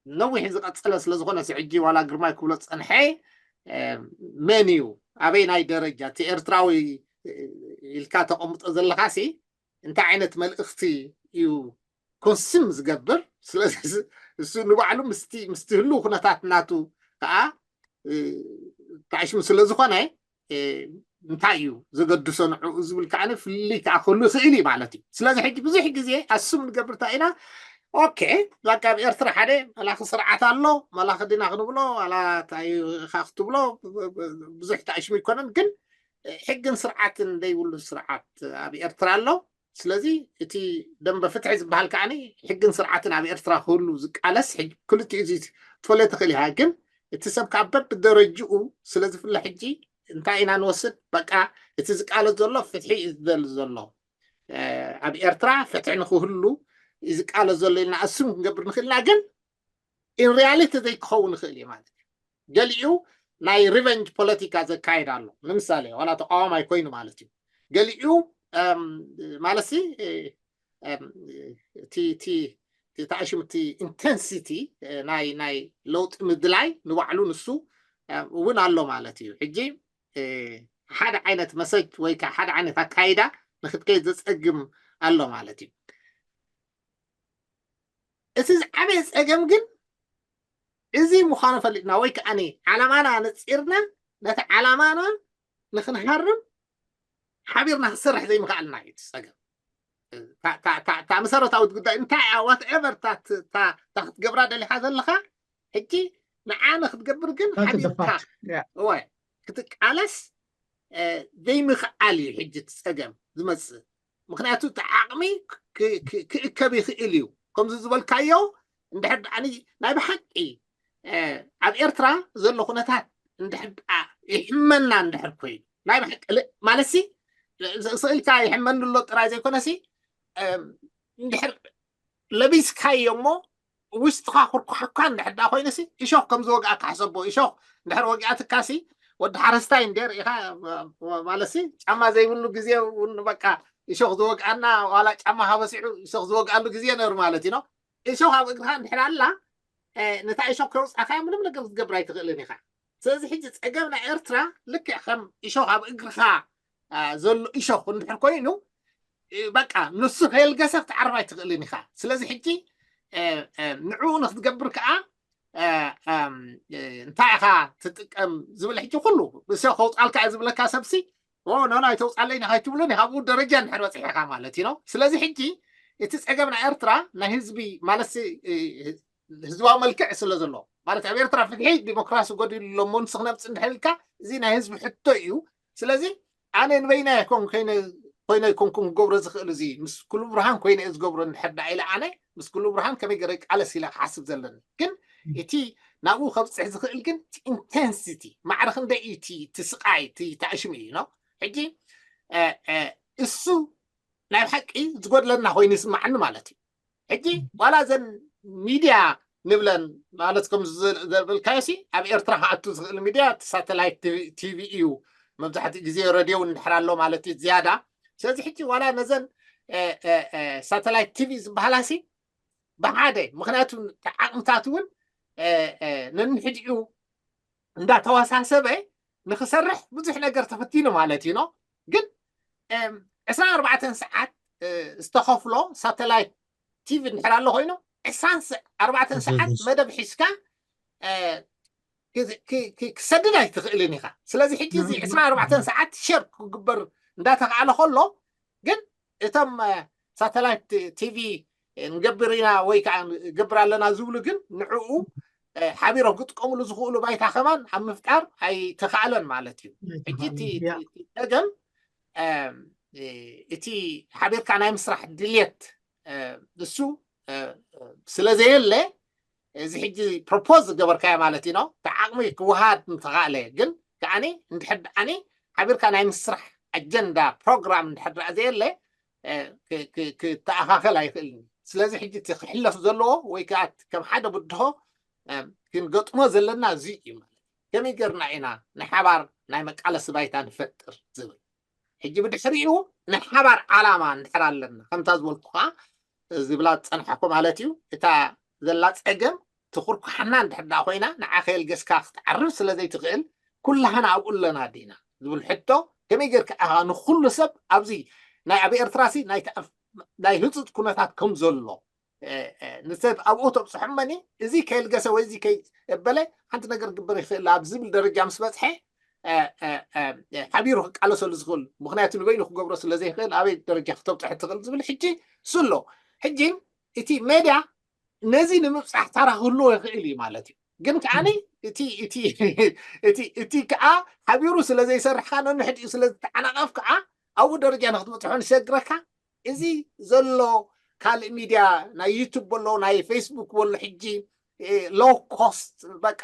ነዊሕ ዝቐፀለ ስለዝኾነ ሕጂ ዋላ ግርማይ ክብሎ ፀንሐ መን እዩ ኣበይ ናይ ደረጃ እቲ ኤርትራዊ ኢልካ ተቐምጦ ዘለኻሲ እንታይ ዓይነት መልእኽቲ እዩ ኮንስም ዝገብር? ስለዚ እሱ ንባዕሉ ምስቲ ምስቲ ህልው ኩነታት ናቱ ከዓ ተዓሽሙ ስለዝኾነ እንታይ እዩ ዘገድሶ ንዕኡ ዝብል ከዓ ፍልይ ከዓ ክህሉ ይኽእል እዩ ማለት እዩ። ስለዚ ሕጂ ብዙሕ ግዜ ኣሱም ንገብር እንታይ ኢና ኦኬ በቃ ኣብ ኤርትራ ሓደ መላኺ ስርዓት ኣሎ መላኺ ዲና ክንብሎ ዋላ እንታይ ኢኻ ክትብሎ ብዙሕ ተኣሽሙ ኣይኮነን ግን ሕግን ስርዓትን ዘይብሉ ስርዓት ኣብ ኤርትራ ኣሎ። ስለዚ እቲ ደንበ ፍትሒ ዝበሃል ከዓኒ ሕግን ስርዓትን ኣብ ኤርትራ ክህሉ ዝቃለስ ክልቲኡ እዚ ትፈልዮ ትኽእል ኢኻ ግን እቲ ሰብ ካብ በብደረጅኡ ስለ ዝፍለ ሕጂ እንታይ ኢና ንወስድ በቃ እቲ ዝቃለስ ዘሎ ፍትሒ እዩ ዝደሊ ዘሎ ኣብ ኤርትራ ፍትሒ ንክህሉ እዩ ዝቃለስ ዘሎ ኢልና ኣሱም ክንገብር ንኽእልና ግን ኢን ሪያሊቲ ዘይክኸውን ይኽእል እዩ ማለት እዩ። ገሊኡ ናይ ሪቨንጅ ፖለቲካ ዘካይድ ኣሎ። ንምሳሌ ዋላ ተቃዋማይ ኮይኑ ማለት እዩ። ገሊኡ ማለት እቲ ኢንቴንሲቲ ናይ ናይ ለውጢ ምድላይ ንባዕሉ ንሱ እውን ኣሎ ማለት እዩ። ሕጂ ሓደ ዓይነት መሰጅ ወይ ሓደ ዓይነት ኣካይዳ ንክትከይድ ዘፀግም ኣሎ ማለት እዩ። እቲ ዝዓበየ ፀገም ግን እዚ ምዃኑ ፈሊጥና ወይ ከዓ ዓላማና ነፂርና ነቲ ዓላማና ንክንሃርም ሓቢርና ክንሰርሕ ዘይምኽኣልና እዩ እቲ ፀገም። እታ መሰረታዊት ጉዳይ እንታይ እያ ዋትኤቨር እታ ክትገብራ ደሊኻ ዘለኻ ሕጂ ንዓ ንክትገብር ግን ሓቢርካ ክትቃለስ ዘይምኽኣል እዩ ሕጂ እቲ ፀገም ዝመፅእ። ምክንያቱ እቲ ዓቕሚ ክእከብ ይኽእል እዩ። ከምዚ ዝበልካዮ እንድሕር ደኣ ናይ ብሓቂ ኣብ ኤርትራ ዘሎ ኩነታት እንድሕር ደኣ ይሕመና እንድሕር ኮይኑ ናይ ብሓቂ ማለትሲ ስእልካ ይሕመኒ ኣሎ ጥራይ ዘይኮነሲ እንድሕር ለቢስካዮ እሞ ውሽጥኻ ኩርኩሓካ እንድሕር ደኣ ኮይኑሲ እሾኽ ከም ዝወግኣካ ሕሰቦ። እሾኽ እንድሕር ወጊኣትካሲ ወዲ ሓረስታይ እንደ ርኢኻ ማለትሲ ጫማ ዘይብሉ ግዜ እውን በቃ እሾኽ ዝወግኣና ዋላ ጫማ ሃበሲዑ እሾኽ ዝወግኣሉ ግዜ ነሩ ማለት እዩ። እሾኽ ኣብ እግርኻ እንድሕር ኣላ ነታ እሾኽ ከውፅኣካ ምንም ነገር ክትገብር ኣይትኽእልን ኢኻ። ስለዚ ሕጂ ፀገም ናይ ኤርትራ ልክዕ ከም እሾኽ ኣብ እግርኻ ዘሎ እሾኽ እንድሕር ኮይኑ በቃ ንሱ ከየልገሰ ክትዓርፍ ኣይትኽእልን ኢኻ። ስለዚ ሕጂ ንዕኡ ንክትገብር ከዓ እንታይ ኢኻ ትጥቀም ዝብል ሕጂ ኩሉ እሾኽ ከውፃልካ እየ ዝብለካ ሰብሲ ኖ ኣይተውፃለይ ንካይትብሉን ካብኡ ደረጃ እንድሕር በፂሕኻ ማለት እዩ። ስለዚ ሕጂ እቲ ፀገም ናይ ኤርትራ ናይ ህዝቢ ማለት ህዝባዊ መልክዕ ስለ ዘሎ ማለት ኣብ ኤርትራ ፍትሒ ዲሞክራሲ ጎዲሉ ኣሎ እሞ ንሱ ክነምፅ እንድሕር ኢልካ እዚ ናይ ህዝቢ ሕቶ እዩ። ስለዚ ኣነ ንበይና ይኮን ኮይነ ይኮንኩም ክገብሮ ዝኽእል እዚ ምስ ኩሉ ብርሃን ኮይነ እየ ዝገብሮ እንድሕር ዳ ኢለ ኣነ ምስ ኩሉ ብርሃን ከመይ ገረ ቃለስ ኢለ ክሓስብ ዘለኒ ግን እቲ ናብኡ ከብፅሕ ዝኽእል ግን ኢንቴንሲቲ ማዕረ ክንደይ እዩ እቲ ስቃይ እቲ ተኣሽሙ እዩ ነው። ሕጂ እሱ ናይ ብሓቂ ዝጎድለና ኮይኑ ይስማዓኒ ማለት እዩ። ሕጂ ዋላ እዘን ሚድያ ንብለን ማለት ከም ዘብልካዮ ሲ ኣብ ኤርትራ ክኣቱ ዝኽእል ሚድያ እቲ ሳተላይት ቲቪ እዩ። መብዛሕትኡ ግዜ ረድዮ እውን እንድሕር ኣሎ ማለት እዩ ዝያዳ። ስለዚ ሕጂ ዋላ ነዘን ሳተላይት ቲቪ ዝበሃላ ሲ ብሓደ ምክንያቱ ዓቕምታት እውን ነንሕድኡ እንዳተወሳሰበ ንክሰርሕ ብዙሕ ነገር ተፈቲኑ ማለት እዩ። ግን ዕስራን ኣርባዕተን ሰዓት ዝተኸፍሎ ሳተላይት ቲቪ እንድሕር ኣሎ ኮይኑ ዕስራን ኣርባዕተን ሰዓት መደብ ሒዝካ ክሰድድ ኣይትኽእልን ኢኻ። ስለዚ ሕጂ እዚ ዕስራን ኣርባዕተን ሰዓት ሸር ክግበር እንዳተኽኣለ ከሎ ግን እቶም ሳተላይት ቲቪ ንገብር ኢና ወይ ከዓ ንገብር ኣለና ዝብሉ ግን ንዕኡ ሓቢሮም ክጥቀምሉ ዝኽእሉ ባይታ ከማን ኣብ ምፍጣር ኣይተኻእለን ማለት እዩ። ሕጂ እቲ ፀገም እቲ ሓቢርካ ናይ ምስራሕ ድልየት እሱ ስለዘየለ እዚ ሕጂ ፕሮፖዝ ዝገበርካዮ ማለት እዩ ነው። እቲ ዓቕሚ ክወሃድ እንተኻእለ ግን ከዓኒ እንድሕር ደኣኒ ሓቢርካ ናይ ምስራሕ ኣጀንዳ ፕሮግራም እንድሕር ደኣ ዘየለ ክተኣኻኸል ኣይኽእልን። ስለዚ ሕጂ እቲ ክሕለፍ ዘለዎ ወይ ከዓ ከም ሓደ ብድሆ ክንገጥሞ ዘለና እዚ እዩ ማለት። ከመይ ገርና ኢና ንሓባር ናይ መቃለሲ ባይታ ንፈጥር ዝብል። ሕጂ ብድሕሪኡ ናይ ሓባር ዓላማ እንድሕር ኣለና ከምታ ዝበልኩ ከዓ ዝብላ ዝፀንሐኩ ማለት እዩ። እታ ዘላ ፀገም ትኩርኩሓና እንድሕር ደኣ ኮይና ንዓ ከየልገስካ ክትዓርብ ስለ ዘይትኽእል ኩላህና ኣብኡ ኣለና ዲና ዝብል ሕቶ ከመይ ጌርካ ኢኻ ንኩሉ ሰብ ኣብዚ ናይ ኣብ ኤርትራ ሲ ናይ ህፁፅ ኩነታት ከም ዘሎ ንሰብ ኣብኡ ተብፅሖ እመኒ እዚ ከየልገሰ ወይ እዚ ከይበለ ሓንቲ ነገር ግበር ይኽእል ኣብ ዝብል ደረጃ ምስ በፅሐ ሓቢሩ ክቃለሰሉ ዝኽእል ምክንያቱ ንበይኑ ክገብሮ ስለ ዘይኽእል ኣበይ ደረጃ ክተብፅሐ ትኽእል ዝብል ሕጂ እሱ ኣሎ። ሕጂ እቲ ሜድያ ነዚ ንምብፃሕ ታራ ክህልዎ ይኽእል እዩ ማለት እዩ። ግን ከዓኒ እቲ ከዓ ሓቢሩ ስለ ዘይሰርሕ ከዓ ነንሕድኡ ስለ ዝተዓናቐፍ ከዓ ኣብኡ ደረጃ ንክትበፅሖ ንሸግረካ እዚ ዘሎ ካልእ ሚድያ ናይ ዩቱብ በሎ ናይ ፌስቡክ በሎ ሕጂ ሎው ኮስት በቃ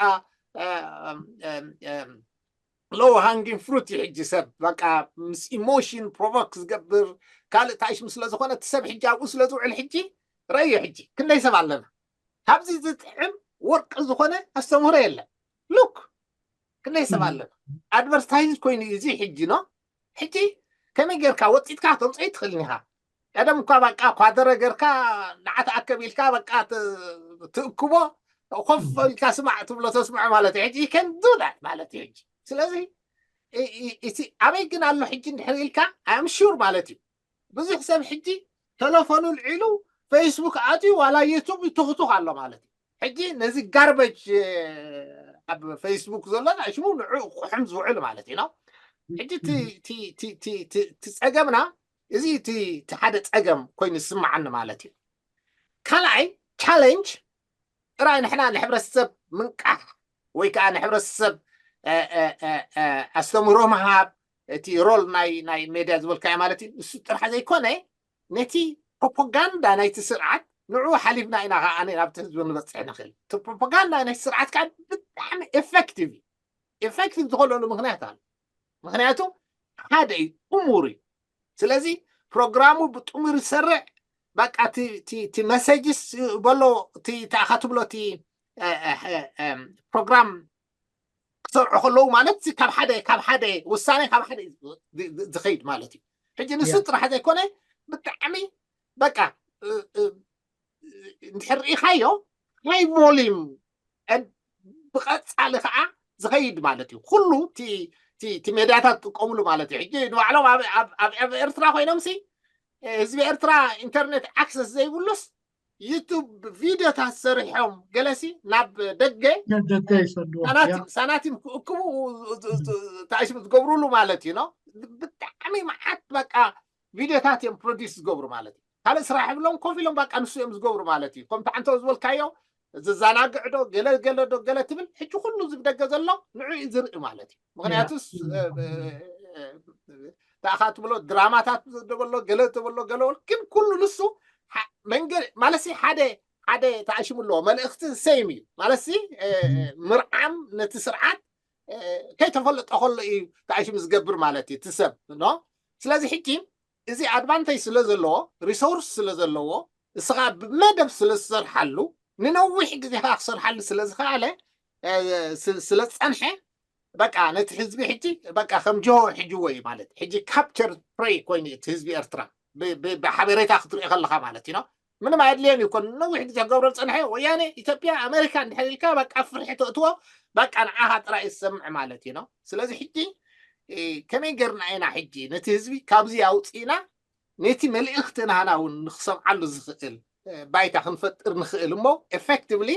ሎው ሃንጊንግ ፍሩት እዩ ሕጂ ሰብ በቃ ምስ ኢሞሽን ፕሮቮክ ዝገብር ካልእ ታይሽም ስለ ዝኾነ እቲ ሰብ ሕጂ ኣብኡ ስለ ዝውዕል ሕጂ ረእዮ ሕጂ ክንደይ ሰብ ኣለና ካብዚ ዝጥዕም ወርቂ ዝኾነ ኣስተምህሮ የለን። ሉክ ክንደይ ሰብ ኣለና ኣድቨርታይዝ ኮይኑ እዩ እዚ ሕጂ ነው ሕጂ ከመይ ጌርካ ወፂጥካ ተምፀይ ትኽእልን ኢኻ። ቀደም እኳ በቃ ኳደረ ጌርካ ንዓ ተኣከብ ኢልካ በቃ ትእክቦ ኮፍ ኢልካ ስማዕ ትብሎ ተስምዖ ማለት እዩ ሕጂ ከን ዱዳ ማለት እዩ ሕጂ ስለዚ እቲ ኣበይ ግን ኣሎ ሕጂ እንድሕር ኢልካ ኣም ሹር ማለት እዩ ብዙሕ ሰብ ሕጂ ተለፎኑ ልዒሉ ፌስቡክ ኣትዩ ዋላ ዩቱብ ይትኽቱኽ ኣሎ ማለት እዩ። ሕጂ ነዚ ጋርበጅ ኣብ ፌስቡክ ዘሎ ሽሙ ንዑ ክሕም ዝውዕል ማለት እዩ ነው። ሕጂ እቲ ጸገምና እዚ እቲ ሓደ ጸገም ኮይኑ ዝስምዓኒ ማለት እዩ። ካልኣይ ቻለንጅ ጥራይ ንሕና ንሕብረተሰብ ምንቃሕ ወይ ከዓ ንሕብረተሰብ ኣስተምህሮ ምሃብ እቲ ሮል ናይ ናይ ሜድያ ዝበልካዮ ማለት እዩ ንሱ ጥራሕ ዘይኮነ ነቲ ፕሮፓጋንዳ ናይቲ ስርዓት ንዑ ሓሊፍና ኢና ከዓ ናብቲ ህዝቢ ንበፅሕ ንኽእል እቲ ፕሮፓጋንዳ ናይቲ ስርዓት ከዓ ብጣዕሚ ኤፌክቲቭ እዩ ኤፌክቲቭ ዝኾነሉ ምክንያት ኣሎ ምክንያቱ ሓደ እዩ ጥሙር እዩ ስለዚ ፕሮግራሙ ብጥሙር ይሰርዕ በቃ እቲ መሰጅስ በሎ እቲ ተኣኻ ትብሎ እቲ ፕሮግራም ክሰርዑ ከለዉ ማለት ካብ ሓደ ካብ ሓደ ውሳኔ ካብ ሓደ ዝኸይድ ማለት እዩ ሕጂ ንሱ ጥራሕ ዘይኮነ ብጣዕሚ በቃ እንድሕር ርኢኻዮ ሃይ ቮሊም ብቐፃሊ ከዓ ዝኸይድ ማለት እዩ ኩሉ እቲ ሜድያታት ጥቀምሉ ማለት እዩ ሕጂ ንባዕሎም ኣብ ኤርትራ ኮይኖም ሲ ህዝቢ ኤርትራ ኢንተርኔት ኣክሰስ ዘይብሉስ ዩቱብ ቪድዮታት ሰሪሖም ገለሲ ናብ ደገ ሳናቲም ክእክቡ ተኣሽሙ ዝገብሩሉ ማለት እዩ ብጣዕሚ መዓት በቃ ቪድዮታት እዮም ፕሮዲስ ዝገብሩ ማለት እዩ ካልእ ስራሕ የብሎም ኮፍ ኢሎም በቃ ንሱ እዮም ዝገብሩ ማለት እዩ ከምቲ ዓንተው ዝበልካዮ ዝዘናግዕ ዶ ገለ ገለ ዶ ገለ ትብል ሕጂ ኩሉ ዝብደገ ዘሎ ንዑ እዩ ዝርኢ ማለት እዩ ምክንያቱስ ተኣኻ ትብሎ ድራማታት ተበሎ ገለ ተበሎ ገለ ግን ኩሉ ንሱ መንገዲ ማለት ሓደ ሓደ ተኣሽሙ ኣለዎ መልእክቲ ሰይም እዩ ማለት ምርዓም ነቲ ስርዓት ከይተፈለጠ ከሎ እዩ ተኣሽሙ ዝገብር ማለት እዩ እቲ ሰብ ኖ ስለዚ ሕጂ እዚ ኣድቫንቴጅ ስለ ዘለዎ ሪሶርስ ስለ ዘለዎ እስኻ ብመደብ ስለ ዝሰርሓሉ ንነዊሕ ግዜ ከዓ ክሰርሓሉ ስለ ዝኸኣለ ስለ ዝፀንሐ በቃ ነቲ ህዝቢ ሕጂ በቃ ከም ጅሆ ሕጅዎ እዩ ማለት ሕጂ ካፕቸር ፕሬይ ኮይኑ እቲ ህዝቢ ኤርትራ ብሓበሬታ ክትሪኦ ከለካ ማለት እዩ ምንም ኣየድልዮን እዩ ኮን ነዊሕ ግዜ ክገብሮ ዝፀንሐ ወያነ ኢትዮጵያ ኣሜሪካ እንድሕር ኢልካ በቃ ፍርሒ ተእትዎ በቃ ንዓኻ ጥራይ ዝሰምዕ ማለት እዩ ስለዚ ሕጂ ከመይ ገርና ኢና ሕጂ ነቲ ህዝቢ ካብዚ ኣውፅእና ነቲ መልእኽቲ ናህና እውን ንክሰምዓሉ ዝኽእል ባይታ ክንፈጥር ንኽእል እሞ ኤፌክቲቭሊ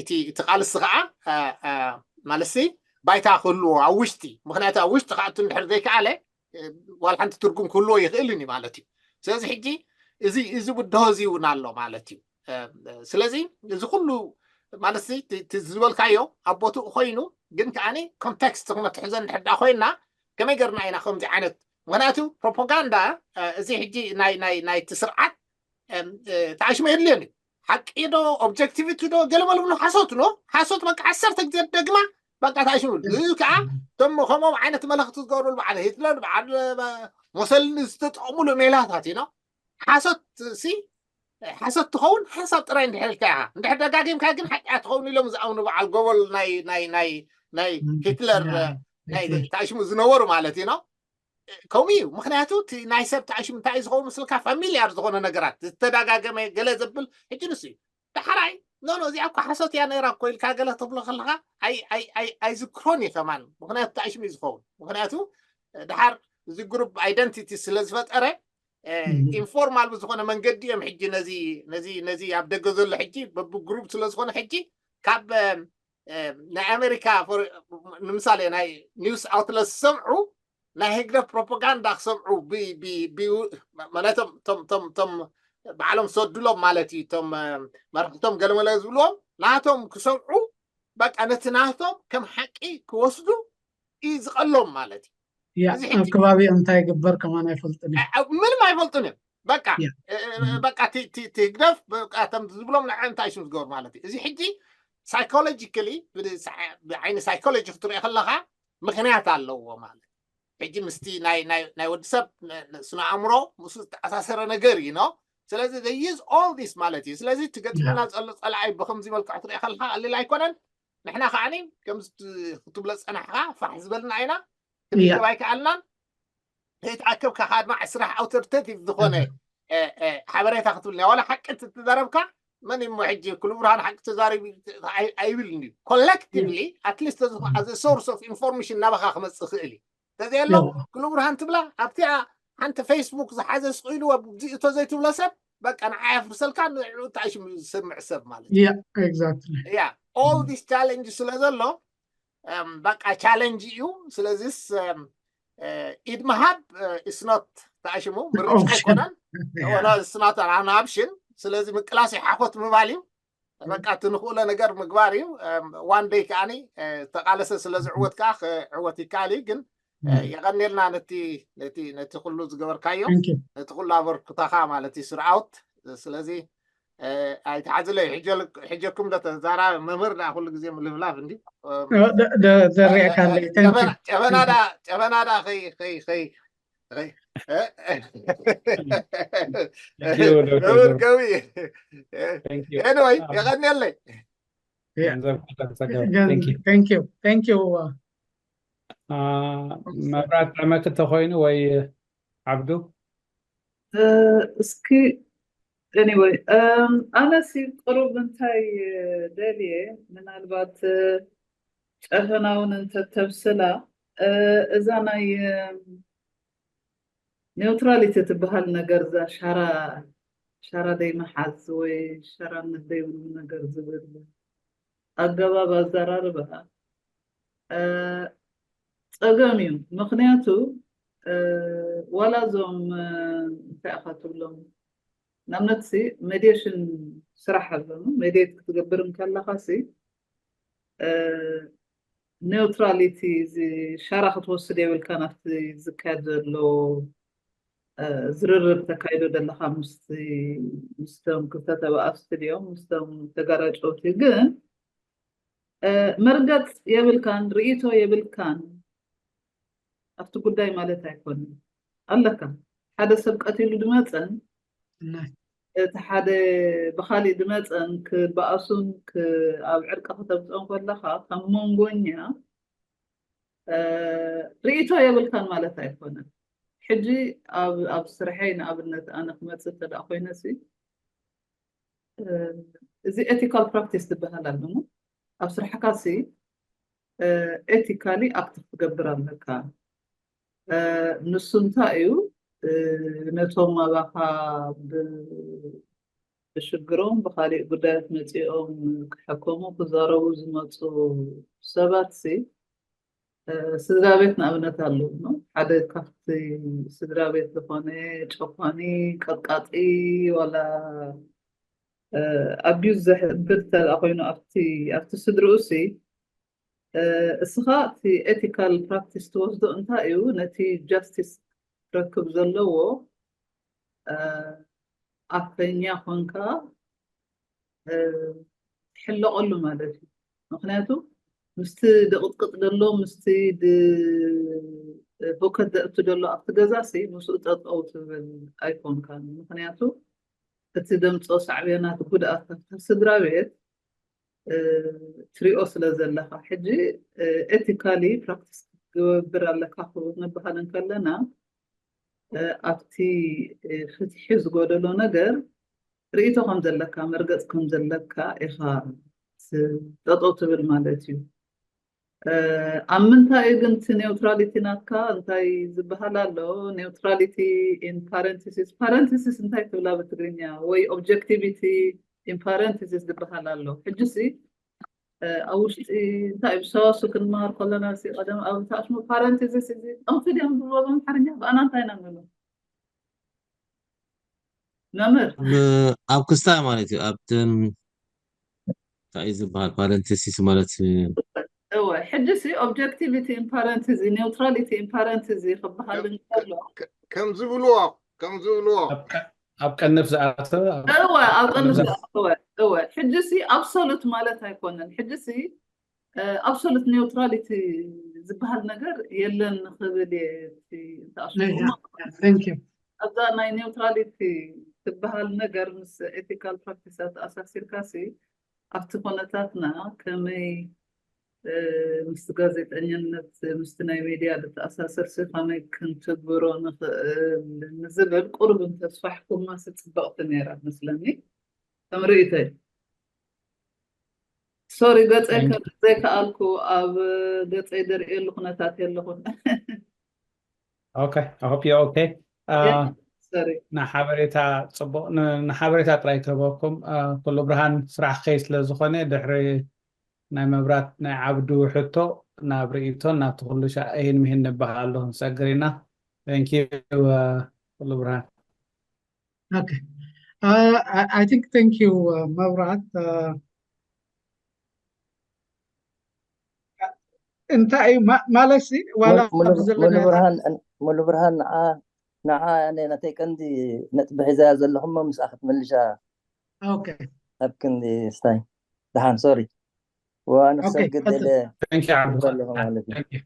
እቲ ቃልሲ ከዓ ማለትሲ ባይታ ክህልዎ ኣብ ውሽጢ ምክንያቱ ኣብ ውሽጢ ክኣቱ እንድሕር ዘይከኣለ ዋላ ሓንቲ ትርጉም ክህልዎ ይኽእልን እዩ ማለት እዩ ስለዚ ሕጂ እዚ እዚ ብድሆ እዚ እውን ኣሎ ማለት እዩ ስለዚ እዚ ኩሉ ማለት ዝበልካዮ ኣብ ቦትኡ ኮይኑ ግን ከዓ ኮንቴክስት ክነትሕዘ እንድሕር ኮይና ከመይ ገርና ኢና ከምዚ ዓይነት ምክንያቱ ፕሮፓጋንዳ እዚ ሕጂ ናይቲ ስርዓት ተኣሽሞ የድልዮን እዩ ሓቂ ዶ ኦብጀክቲቪቲ ዶ ገለ መለ ሓሶት ኖ ሓሶት በቃ ዓሰርተ ግዜ ደግማ በቃ ታሽሙሉ። እዚ ከዓ እቶም ከምኦም ዓይነት መለኽቲ ዝገብሩሉ በዓል ሂትለር በዓል ሞሰሊኒ ዝተጠቕሙሉ ሜላታት እዩ። ሓሶት ሲ ሓሶት ትኸውን ሓሳብ ጥራይ እንድሕር ኢልካ ኢኻ። እንድሕር ደጋጊምካ ግን ሓቂ ትኸውን ኢሎም ዝኣምኑ በዓል ጎበል ናይ ናይ ናይ ናይ ሂትለር ናይ ታሽሙ ዝነበሩ ማለት እዩ። ከምኡ እዩ። ምክንያቱ እቲ ናይ ሰብ ታሽሙ እንታይ እዩ ዝኸውን ምስልካ ፋሚልያር ዝኾነ ነገራት ዝተደጋገመ ገለ ዘብል ሕጂ ንሱ እዩ። ዳሕራይ ኖ ኖ እዚኣ እኮ ሓሶት እያ ነይራ እኮ ኢልካ ገለ ትብሎ ከለካ ኣይዝክሮን እዩ ከማን። ምክንያቱ ታሽሙ እዩ ዝኸውን። ምክንያቱ ድሓር እዚ ግሩፕ ኣይደንቲቲ ስለ ዝፈጠረ ኢንፎርማል ብዝኾነ መንገዲ እዮም ሕጂ ነዚ ነዚ ነዚ ኣብ ደገ ዘሎ ሕጂ በብግሩፕ ስለ ዝኾነ ሕጂ ካብ ናይ ኣሜሪካ ንምሳሌ ናይ ኒውስ ኣውትለት ዝሰምዑ ናይ ህግደፍ ፕሮፓጋንዳ ክሰምዑ ማለቶም ቶም ቶም ቶም ባዕሎም ሰዱሎም ማለት እዩ። ቶም መርሕቶም ገለመለ ዝብልዎም ናቶም ክሰምዑ በቃ ነቲ ናቶም ከም ሓቂ ክወስዱ እዩ ዝቐሎም ማለት እዩ። ኣብ ከባቢኦም እንታይ ይግበር ከማን ኣይፈልጡን እዮም። ምንም ኣይፈልጡን እዮም። በቃ በቃ ህግደፍ በቃ ቶም ዝብሎም ንዐ እንታይ ሽም ዝገብሩ ማለት እዩ። እዚ ሕጂ ሳይኮሎጂካሊ ብዓይኒ ሳይኮሎጂ ክትሪኦ ከለካ ምክንያት ኣለዎ ማለት ሕጂ ምስቲ ናይ ወዲ ሰብ ስነ ኣእምሮ ምስ ዝተኣሳሰረ ነገር እዩ ነው። ስለዚ ዩዝ ኦል ዲስ ማለት እዩ። ስለዚ ትገጥመና ዘሎ ፀላኣይ ብከምዚ መልክዕ ክትሪኦ ከለካ ቀሊል ኣይኮነን። ንሕና ከዓኒ ከምዚ ክትብሎ ዝፀናሕካ ፋሕ ዝበልና ኢና። ክንገብ ኣይከኣልናን። ከይተኣከብካ ከኣድማ ስራሕ ኣውቶሪቴቲቭ ዝኾነ ሓበሬታ ክትብልና ዋላ ሓቂ ትዛረብካ መን እሞ ሕጂ ኩሉ ብርሃን ሓቂ ተዛሪቡ ኣይብልን እዩ። ኮሌክቲቭሊ ኣትሊስት ተዝኾ ኣዘ ሶርስ ኦፍ ኢንፎርሜሽን ናባኻ ክመፅእ ክእል እዩ። ተዘየሎ ኩሉ ብርሃን ትብላ ኣብቲኣ ሓንቲ ፌስቡክ ዝሓዘ ስኢሉ ኣብዚእቶ ዘይትብሎ ሰብ በቃ ንዓ የፍርሰልካ ንዕኡ እንታይ ሽም ዝሰምዕ ሰብ ማለት እዩ። ኤግዛክትሊ ያ ኦል ዲስ ቻለንጅ ስለ ዘሎ በቃ ቻለንጅ እዩ። ስለዚስ ኢድ ምሃብ ኢስኖት ተኣሽሙ ምርጫ ኣይኮነን። ስናት ኣን ኦፕሽን። ስለዚ ምቅላስ ሓኾት ምባል እዩ። በቃ እቲ ንኽእሎ ነገር ምግባር እዩ። ዋን ደይ ከዓኒ ተቃለሰ ስለ ዝዕወት ከዓ ክዕወት ይከኣል እዩ። ግን የቐኔልና ነቲ ነቲ ነቲ ኩሉ ዝገበርካዮ ነቲ ኩሉ ኣበርክታኻ ማለት እዩ ስርዓውት። ስለዚ ኣይትሓዝለይ። ሕጀኩም ዶ ተዛራቢ መምህር ዳ ኩሉ ግዜ ምልፍላፍ እንዲ ዘሪዕካ ጨበናዳ ጨበናዳ ኸይ ኸይ ኸይ መምህር ገዊ ኤንወይ የቐንየለይ። Thank you. መብራት ጠመክ እንተኮይኑ ወይ ዓብዱ እስኪ anyway ኣነሲ ቅሩብ እንታይ ደልየ ምናልባት ጨፈናውን እንተተብስላ እዛ ናይ ኔውትራሊቲ ትበሃል ነገር እዛ ሻራ ሻራ ደይመሓዝ ወይ ሻራነት ደይብሉ ነገር ዝብል ኣገባብ ኣዘራርባ ፀገም እዩ። ምክንያቱ ዋላ እዞም እንታይ ኢኻ ትብሎም ንኣብነት ሲ ሜዲሽን ስራሕ ኣለኑ ሜዲት ክትገብር እንከለካ ሲ ኔውትራሊቲ እዚ ሻራ ክትወስድ የብልካን ኣብቲ ዝካየድ ዘሎ ዝርርብ ተካይዶ ዘለካ ምስቶም ክልተ ተባኣስቲ ድዮም ምስቶም ተጋራጨውቲ ግን መርገፅ የብልካን ርእይቶ የብልካን ኣብቲ ጉዳይ ማለት ኣይኮንን ኣለካ ሓደ ሰብ ቀቲሉ ድመፀን እቲ ሓደ ብካሊእ ድመፀን ክበኣሱን ኣብ ዕርቂ ክተምፅኦም ከለካ ካብ መንጎኛ ርእይቶ የብልካን ማለት ኣይኮነን። ሕጂ ኣብ ስርሐይ ንኣብነት ኣነ ክመፅእ እንተ ኮይነ እዚ ethical practice ዝበሃል ኣሎ ኣብ ስራሕካ ሲ ethically act ክትገብር ኣለካ። ንሱ እንታይ እዩ ነቶም ኣባኻ ብሽግሮም ብካሊእ ጉዳያት መፂኦም ክሕከሙ ክዛረቡ ዝመፁ ሰባት ሲ ስድራ ቤት ንኣብነት ኣለዉ ሓደ ካብቲ ስድራ ቤት ዝኾነ ጨኳኒ ቀጥቃጢ ዋላ abuse ዘሕብር ተኣ ኮይኑ ኣብቲ ኣብቲ ስድርኡ ሲ እስኻ እቲ ethical practice ትወስዶ እንታይ እዩ ነቲ justice ክረክብ ዘለዎ ኣፈኛ ኮንካ ትሕለቐሉ ማለት እዩ። ምክንያቱ ምስቲ ድቕጥቅጥ ዘሎ ምስቲ ሁከት ዘእቱ ዘሎ ኣብቲ ገዛ ሲ ምስኡ ጠጠው ትብል ኣይኮንካን። ምክንያቱ እቲ ደምፆ ሳዕቤናት ጉድኣት ካብታ ስድራ ቤት ትሪኦ ስለ ዘለካ ሕጂ ኤቲካሊ ፕራክቲስ ክትገብር ኣለካ ክብል ንበሃል እንከለና ኣብቲ ፍትሒ ዝጎደሎ ነገር ርእይቶ ከም ዘለካ መርገፅ ከም ዘለካ ኢካ ጠጠው ትብል ማለት እዩ። ኣብ ምንታይ ግን እቲ ኔውትራሊቲ ናትካ እንታይ ዝበሃል ኣሎ? ኔውትራሊቲ ኢን ፓረንቲሲስ ፓረንቲሲስ እንታይ ትብላ ብትግርኛ ወይ ኦብጀክቲቪቲ ኢን ፓረንቲሲስ ዝበሃል ኣሎ። ሕጂ ሲ ኣብ ውሽጢ እንታይ ብሰዋሱ ክንመሃር ከለና ሲ ቀደም ኣብ ታሽሙ ፓረንቲሲስ እዚ ጠንፊ ድዮም ዝብሎ ኣምሓርኛ ብኣና እንታይ ኢና ንብሎ? መምህር ኣብ ክስታይ ማለት እዩ። ኣብቲ እንታይ እዩ ዝበሃል ፓረንቲሲስ ማለት እወ ሕጂ ሲ ኦብጀክቲቪቲ ኢን ፓረንቲሲ ኔውትራሊቲ ኢን ፓረንቲሲ ክበሃል እንከሎ ከም ዝብልዎ ከም ዝብልዎ ኣብ ቀንፍ ዝኣተወ እወ ኣብ ቀንፍ ዝኣተወ እወ ሕጂ ሲ ኣብሶሉት ማለት ኣይኮነን። ሕጂ ሲ ኣብሶሉት ኔውትራሊቲ ዝበሃል ነገር የለን ንክብል እየ። Thank you. ኣብዛ ናይ ኔውትራሊቲ ትበሃል ነገር ምስ ኤቲካል ፕራክቲስ ኣተኣሳሲርካ ሲ ኣብቲ ኩነታትና ከመይ ምስቲ ጋዜጠኛነት ምስቲ ናይ ሚድያ ዝተኣሳሰር ሲ ከመይ ክንትግብሮ ንኽእል ንዝብል ቁሩብ እንተስፋሕኩማ ሲ ፅብቕቲ ነይራ መስለኒ። ከም ርእይቶይ ሶሪ ገፀይ ከርኢ ዘይከኣልኩ ኣብ ገፀይ ደርእየሉ ኩነታት የለኹን። Okay, I hope you're okay. ንሓበሬታ ፅቡቅ ንሓበሬታ ጥራይ ክህበኩም። ኩሉ ብርሃን ስራሕ ክኸይ ስለ ዝኾነ ድሕሪ ናይ መብራት ናይ ዓብዱ ሕቶ ናብ ርእይቶን ናብቲ ኩሉ ሻ ይህን ምሂን ንበሃል ኣለኹ ንሰግር ኢና። Thank you ኩሉ ብርሃን። Okay. Uh, I, I think thank you uh, መብራት uh, እንታይ እዩ ማለት ሲ ዋላ ሙሉ ብርሃን ንዓ ንዓ ነተይ ቀንዲ ነጥቢ ሒዛያ ዘለኹሞ ምስኣ ክትመልሻ okay ኣብ ክንዲ ስታይ ደሓን ሶሪ ወ ኣነ ክሰግድ ደለ ኣለኹ ማለት እዩ።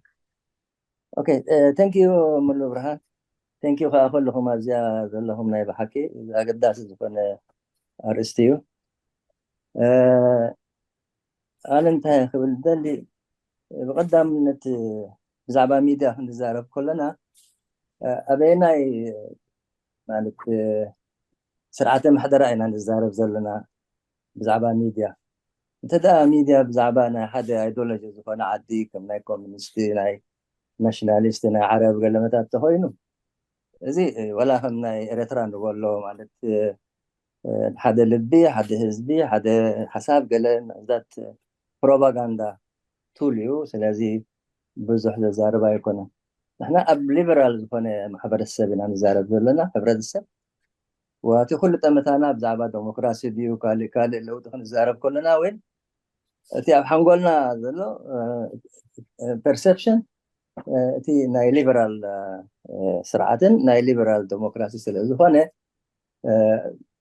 Okay, thank you ሙሉ ብርሃን። Thank you ከዓ ኩልኹም ኣብዚኣ ዘለኹም ናይ ብሓቂ ኣገዳሲ ዝኾነ ኣርእስቲ እዩ። ኣነ እንታይ ክብል ደሊ ብቐዳምነት ብዛዕባ ሚድያ ክንዛረብ ከለና ኣበየናይ ማለት ስርዓተ ምሕደራ ኢና ንዛረብ ዘለና ብዛዕባ ሚድያ እንተ ደኣ ሚድያ ብዛዕባ ናይ ሓደ ኣይዶሎጂ ዝኾነ ዓዲ ከም ናይ ኮሚኒስቲ ናይ ናሽናሊስት ናይ ዓረብ ገለመታት ተኮይኑ እዚ ወላ ከም ናይ ኤረትራ ንበሎ ማለት ሓደ ልቢ ሓደ ህዝቢ ሓደ ሓሳብ ገለ ምዕዛት ፕሮፓጋንዳ ቱል እዩ። ስለዚ ብዙሕ ዘዛርብ ኣይኮነን። ንሕና ኣብ ሊበራል ዝኾነ ማሕበረሰብ ኢና ንዛረብ ዘለና ሕብረተሰብ ዋቲ ኩሉ ጠመታና ብዛዕባ ዴሞክራሲ ድዩ ካልእ ካልእ ለውጢ ክንዛረብ ከለና ወይ እቲ ኣብ ሓንጎልና ዘሎ ፐርሰፕሽን እቲ ናይ ሊበራል ስርዓትን ናይ ሊበራል ዴሞክራሲ ስለ ዝኾነ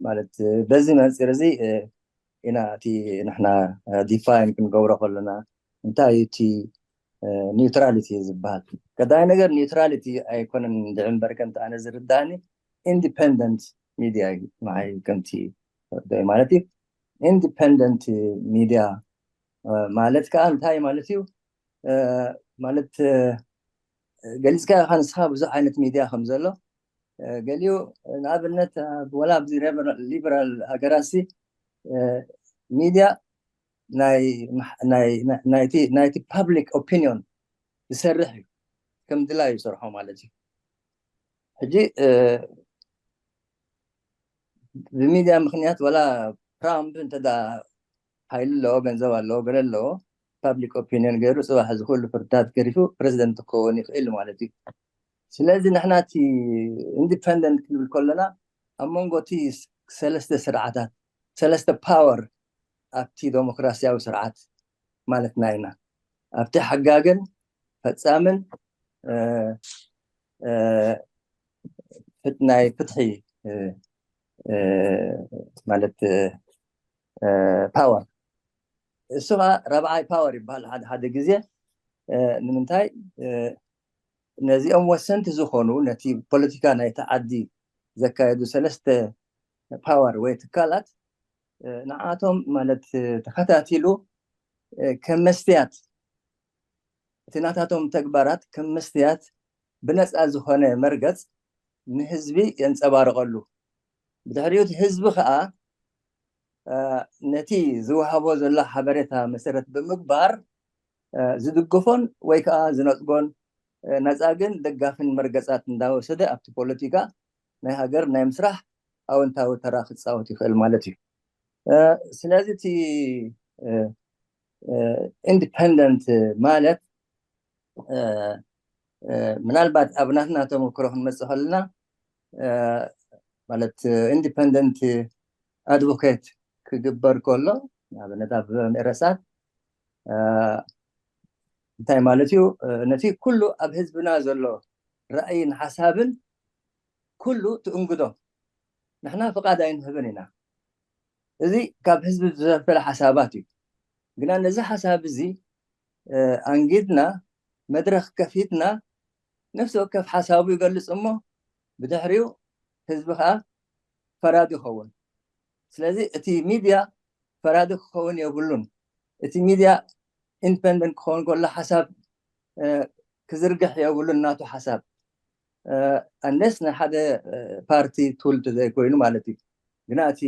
ማለት በዚ መንፅር እዚ ኢና እቲ ንሕና ዲፋይን ክንገብሮ ከለና እንታይ እቲ ኒውትራሊቲ ዝበሃል ቀዳይ ነገር ኒውትራሊቲ ኣይኮነን ድዕምበር ከምቲ ኣነ ዝርዳእኒ ኢንዲፐንደንት ሚድያ እዩ ንዓይ ከምቲ ማለት እዩ ኢንዲፐንደንት ሚድያ ማለት ከዓ እንታይ ማለት እዩ ማለት ገሊፅካ ኢኻ ንስኻ ብዙሕ ዓይነት ሚድያ ከም ዘሎ ገሊኡ ንኣብነት ወላ ኣብዚ ሊበራል ሃገራት ሲ ሚድያ ናይቲ ፓብሊክ ኦፒኒዮን ዝሰርሕ እዩ ከም ድላዩ ይሰርሖ ማለት እዩ ሕጂ ብሚድያ ምክንያት ወላ ትራምፕ እንተ ሓይሊ ኣለዎ ገንዘብ ኣለዎ ገለ ኣለዎ ፓብሊክ ኦፒኒዮን ገይሩ ፅባሕ እዚ ኩሉ ፍርድታት ገሪፉ ፕሬዚደንት ክኸውን ይኽእል ማለት እዩ ስለዚ ንሕና እቲ ኢንዲፐንደንት ክንብል ከለና ኣብ መንጎ እቲ ሰለስተ ስርዓታት ሰለስተ ፓወር ኣብቲ ዴሞክራሲያዊ ስርዓት ማለትና ኢና ኣብቲ ሓጋግን ፈፃምን ናይ ፍትሒ ማለት ፓወር። እሱ ከዓ ረብዓይ ፓወር ይበሃል ሓደ ሓደ ግዜ። ንምንታይ ነዚኦም ወሰንቲ ዝኾኑ ነቲ ፖለቲካ ናይቲ ዓዲ ዘካየዱ ሰለስተ ፓወር ወይ ትካላት ንዓቶም ማለት ተኸታቲሉ ከም መስትያት እቲ ናታቶም ተግባራት ከም መስትያት ብነፃ ዝኾነ መርገፅ ንህዝቢ የንፀባርቐሉ። ብድሕሪኡ እቲ ህዝቢ ከዓ ነቲ ዝወሃቦ ዘሎ ሓበሬታ መሰረት ብምግባር ዝድግፎን ወይ ከዓ ዝነፅጎን ነፃ ግን ደጋፍን መርገፃት እንዳወሰደ ኣብቲ ፖለቲካ ናይ ሃገር ናይ ምስራሕ ኣወንታዊ ተራ ክፃወት ይኽእል ማለት እዩ። ስለዚ እቲ ኢንዲፐንደንት ማለት ምናልባት ኣብ ናትና ተመክሮ ክንመፅእ ከለና ማለት ኢንዲፐንደንት ኣድቮኬት ክግበር ከሎ ንኣብነት ኣብ ምእረሳት እንታይ ማለት እዩ? ነቲ ኩሉ ኣብ ህዝብና ዘሎ ራእይን ሓሳብን ኩሉ ትእንግዶ። ንሕና ፍቓድ ኣይንህብን ኢና። እዚ ካብ ህዝቢ ዝፈለ ሓሳባት እዩ። ግና ነዚ ሓሳብ እዚ ኣንጊድና መድረኽ ከፊትና ነፍሲ ወከፍ ሓሳቡ ይገልፅ እሞ ብድሕሪኡ ህዝቢ ከዓ ፈራዲ ይኸውን። ስለዚ እቲ ሚድያ ፈራዲ ክኸውን የብሉን። እቲ ሚድያ ኢንዲፐንደንት ክኸውን ከሎ ሓሳብ ክዝርግሕ የብሉን ናቱ ሓሳብ ኣንለስ ናይ ሓደ ፓርቲ ቱል ዘይኮይኑ ማለት እዩ። ግና እቲ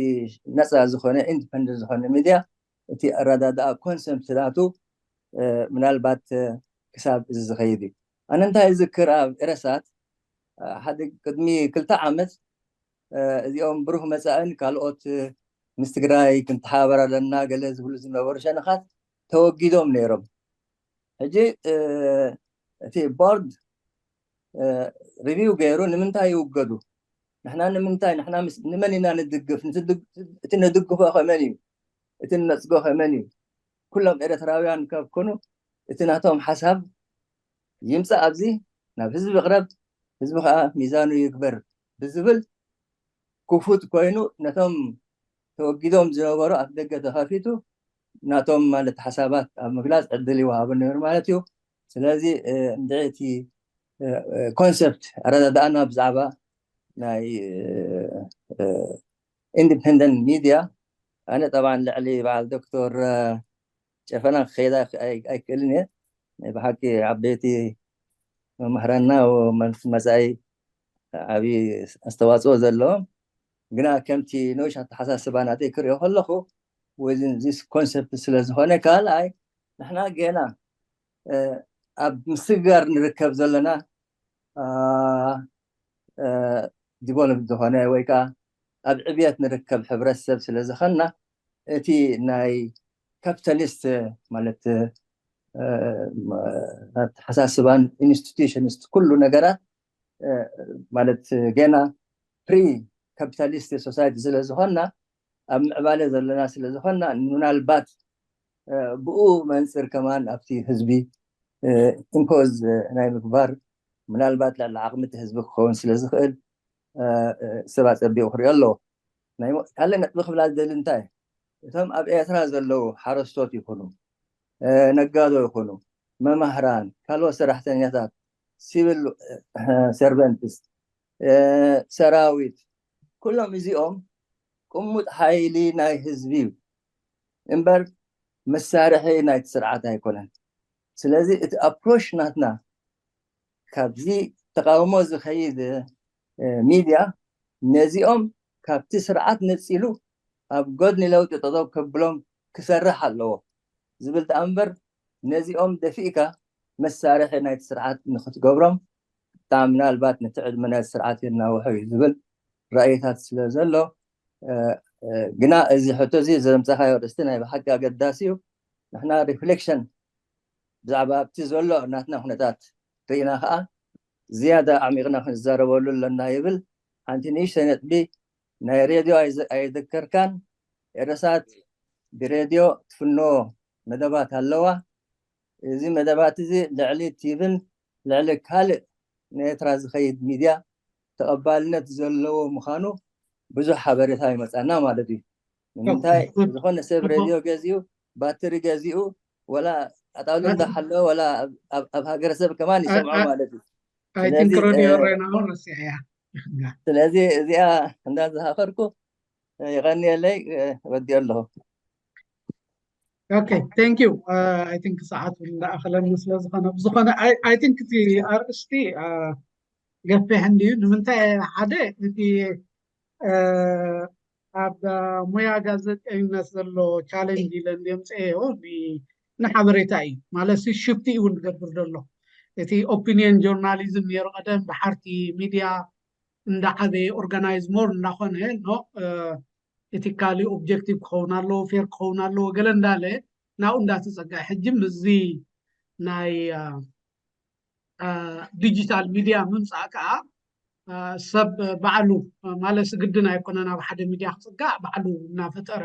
ነፃ ዝኾነ ኢንዲፐንደንት ዝኾነ ሚድያ እቲ ኣረዳድኣ ኮንሰፕት ናቱ ምናልባት ክሳብ እዚ ዝኸይድ እዩ። ኣነ እንታይ ዝክር ኣብ ኤረሳት ሓደ ቅድሚ ክልተ ዓመት እዚኦም ብሩህ መፃእን ካልኦት ምስ ትግራይ ክንተሓባበር ኣለና ገለ ዝብሉ ዝነበሩ ሸነኻት ተወጊዶም ነይሮም። ሕጂ እቲ ቦርድ ሪቪው ገይሩ ንምንታይ ይውገዱ? ንሕና ንምንታይ ንሕና ንመን ኢና ንድግፍ? እቲ ንድግፎ ከመን እዩ? እቲ ንነፅጎ ከመን እዩ? ኩሎም ኤርትራውያን ካብ ኮኑ እቲ ናቶም ሓሳብ ይምፃእ ኣብዚ ናብ ህዝቢ ይቕረብ፣ ህዝቢ ከዓ ሚዛኑ ይግበር ብዝብል ክፉት ኮይኑ ነቶም ተወጊዶም ዝነበሩ ኣፍ ደገ ተኸፊቱ ናቶም ማለት ሓሳባት ኣብ ምግላፅ ዕድል ይወሃቡ ነይሩ ማለት እዩ። ስለዚ እንድዒ እቲ ኮንሰፕት ኣረዳድኣና ብዛዕባ ናይ ኢንዲፐንደንት ሚድያ ኣነ ጠብዓን ልዕሊ በዓል ዶክተር ጨፈና ክኸይዳ ኣይክእልን እየ። ናይ ብሓቂ ዓበይቲ መምህራንና መፃኢ ዓብዪ ኣስተዋፅኦ ዘለዎም ግና ከምቲ ንኡሽ ኣተሓሳስባ ናተይ ክሪኦ ከለኹ ወይዚስ ኮንሰፕት ስለ ዝኾነ ካልኣይ ንሕና ገና ኣብ ምስግጋር ንርከብ ዘለና ዲቨሎፕ ዝኾነ ወይ ከዓ ኣብ ዕብየት ንርከብ ሕብረተሰብ ስለ ዝኾንና እቲ ናይ ካፒታሊስት ማለት ኣተሓሳስባን ኢንስቲቱሽንስ ኩሉ ነገራት ማለት ገና ፕሪ ካፒታሊስት ሶሳይቲ ስለ ዝኾንና ኣብ ምዕባለ ዘለና ስለ ዝኾንና ምናልባት ብኡ መንፅር ከማን ኣብቲ ህዝቢ ኢምፖዝ ናይ ምግባር ምናልባት ልዕሊ ዓቕሚ እቲ ህዝቢ ክኸውን ስለ ዝኽእል ሰብ ኣፀቢቑ ክሪኦ ኣለዎ። ካልእ ነጥቢ ክብላ ዝደሊ እንታይ እቶም ኣብ ኤርትራ ዘለዉ ሓረስቶት ይኹኑ ነጋዶ ይኹኑ መማህራን ካልኦት ሰራሕተኛታት ሲቪል ሰርቨንትስ ሰራዊት ኩሎም እዚኦም ቅሙጥ ሓይሊ ናይ ህዝቢ እዩ እምበር መሳርሒ ናይቲ ስርዓት ኣይኮነን። ስለዚ እቲ ኣፕሮች ናትና ካብዚ ተቃውሞ ዝኸይድ ሚድያ ነዚኦም ካብቲ ስርዓት ነፂሉ ኣብ ጎድኒ ለውጢ ጠጠው ከብሎም ክሰርሕ ኣለዎ ዝብል ደኣ እምበር ነዚኦም ደፊእካ መሳርሒ ናይቲ ስርዓት ንክትገብሮም ብጣዕሚ ምናልባት ነቲ ዕድመ ናይቲ ስርዓት የናውሖ እዩ ዝብል ራእይታት ስለ ዘሎ ግና እዚ ሕቶ እዚ ዘምፀኻዮ ርእስቲ ናይ ብሓቂ ኣገዳሲ እዩ። ንሕና ሪፍሌክሽን ብዛዕባ ኣብቲ ዘሎ ናትና ኩነታት ርኢና ከዓ ዝያዳ ኣዕሚቕና ክንዛረበሉ ኣለና ይብል። ሓንቲ ንእሽተይ ነጥቢ ናይ ሬድዮ ኣይዘከርካን። ኤረሳት ብሬድዮ ትፍኖ መደባት ኣለዋ። እዚ መደባት እዚ ልዕሊ ቲቪን ልዕሊ ካልእ ንኤርትራ ዝኸይድ ሚድያ ተቐባልነት ዘለዎ ምዃኑ ብዙሕ ሓበሬታ ይመፀና ማለት እዩ። ንምንታይ ዝኾነ ሰብ ሬድዮ ገዚኡ፣ ባትሪ ገዚኡ፣ ወላ ኣጣውሉ እንዳሓለወ፣ ወላ ኣብ ሃገረሰብ ከማን ይሰምዖ ማለት እዩ። ኣይቲንክ ሮዲዮ ሬና ውን ረሲዐያ። ስለዚ እዚኣ እንዳዝሃኸርኩ ይቐንየለይ፣ ወዲኦ ኣለኹ። Okay, thank you. I think ሰዓት እንዳኣኸለኒ ስለ ዝኾነ ብዝኾነ I think እቲ ኣርእስቲ ገፊሕ እንድዩ። ንምንታይ ሓደ እቲ ኣብ ሙያ ጋዜጠኝነት ዘሎ ቻለንጅ ኢለ እንድየምፅአዮ ንሓበሬታ እዩ ማለት ሲ ሽፍቲ እውን ዝገብር ዘሎ። እቲ ኦፒኒየን ጆርናሊዝም ነይሩ ቀደም ብሓርቲ ሚድያ እንዳዓበየ ኦርጋናይዝ ሞር እንዳኾነ ኖ ኢቲካሊ ኦብጀክቲቭ ክኸውን ኣለዎ፣ ፌር ክኸውን ኣለዎ ገለ እንዳለ ናብኡ እንዳተፀጋ ሕጂ ምስዚ ናይ ዲጂታል ሚድያ ምምፃእ ከዓ ሰብ ባዕሉ ማለት ግድን ኣይኮነን ኣብ ሓደ ሚድያ ክፅጋዕ ባዕሉ እናፈጠረ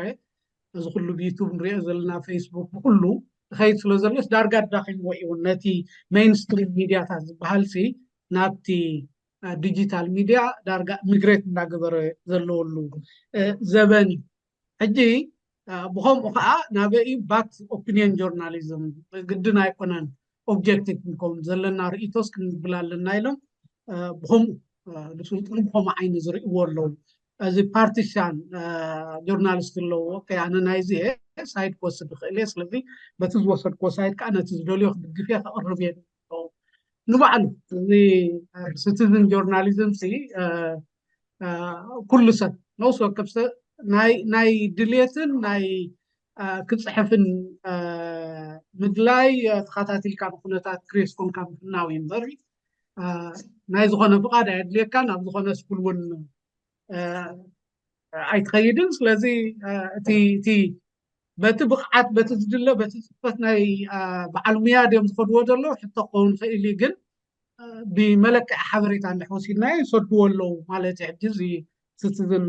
እዚ ኩሉ ብዩቱብ ንሪኦ ዘለና ፌስቡክ ብኩሉ ዝኸይድ ስለ ዘሎስ ዳርጋ ዳኺምዎ እዩ እውን ነቲ ሜይንስትሪም ሚድያታት ዝበሃል ሲ ናብቲ ዲጂታል ሚድያ ዳርጋ ሚግሬት እንዳገበረ ዘለወሉ ዘበን እዩ። ሕጂ ብኸምኡ ከዓ ናበይ ባክ ኦፒኒየን ጆርናሊዝም ግድን ኣይኮነን ኦብጀክቲቭ ክንከውን ዘለና ርእይቶስ ክንብል ኣለና ኢሎም ብኸምኡ ብስልጡን ብኸምኡ ዓይኒ ዝርእይዎ ኣለዉ። እዚ ፓርቲሻን ጆርናሊስት ኣለዎ ኣነ ናይዚ ሳይድ ክወስድ ይኽእል እየ። ስለዚ በቲ ዝወሰድክዎ ሳይድ ከዓ ነቲ ዝደልዮ ክድግፍ እየ ከቕርብ እየ ንባዕሉ እዚ ሲቲዝን ጆርናሊዝም ሲ ኩሉ ሰብ ነውስ ወከብ ሰብ ናይ ድልየትን ናይ ክፅሕፍን ምድላይ ተኸታቲልካ ንኩነታት ክሬስ ኮንካ ምፍናው እዩ እምበር ናይ ዝኾነ ፍቓድ ኣየድልየካን ኣብ ዝኾነ ስኩል እውን ኣይትኸይድን። ስለዚ እቲ በቲ ብቕዓት በቲ ዝድለ በቲ ፅፈት ናይ በዓል ሙያ ድዮም ዝኸድዎ ዘሎ ሕቶ ክኸውን ይኽእል እዩ። ግን ብመለክዒ ሓበሬታ እንድሕር ወሲድናዮ ይሰድዎ ኣለዉ ማለት እዩ። ሕጂ እዚ ሲቲዝን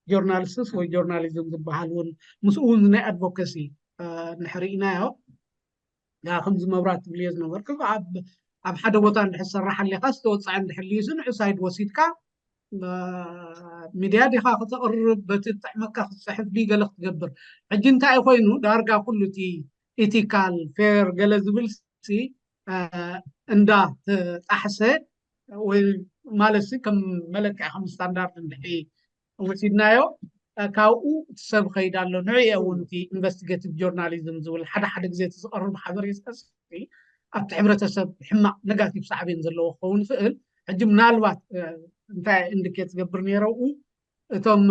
ጆርናሊስትስ ወይ ጆርናሊዝም ዝበሃል እውን ምስኡ እውን ናይ ኣድቮኬሲ እንድሕር ርኢናዮ ከምዚ መብራት ትብልዮ ዝነበርክ ኣብ ሓደ ቦታ እንድሕር ትሰርሕ ኣሊኻ ዝተወፅዐ እንድሕር ልዩስ ንዑ ሳይድ ወሲድካ ሚድያ ዲኻ ክተቕርብ በቲ ዝጥዕመካ ክትፅሕፍ ድዩ ገለ ክትገብር። ሕጂ እንታይ ኮይኑ ዳርጋ ኩሉ እቲ ኢቲካል ፌር ገለ ዝብል ሲ እንዳ ተጣሕሰ ወይ ማለት ሲ ከም መለክዒ ከም ስታንዳርድ እንድሕሪ ወሲድናዮ ካብኡ እቲ ሰብ ኸይድ ኣሎ ንዕኡ እውን እቲ ኢንቨስቲጌቲቭ ጆርናሊዝም ዝብል ሓደ ሓደ ግዜ እቲ ዝቐርብ ሓበሬታ ኣብቲ ሕብረተሰብ ሕማቕ ነጋቲቭ ሳዕቤን ዘለዎ ክኸውን ይኽእል። ሕጂ ምናልባት እንታይ ኢንዲኬት ዝገብር ነይረኡ እቶም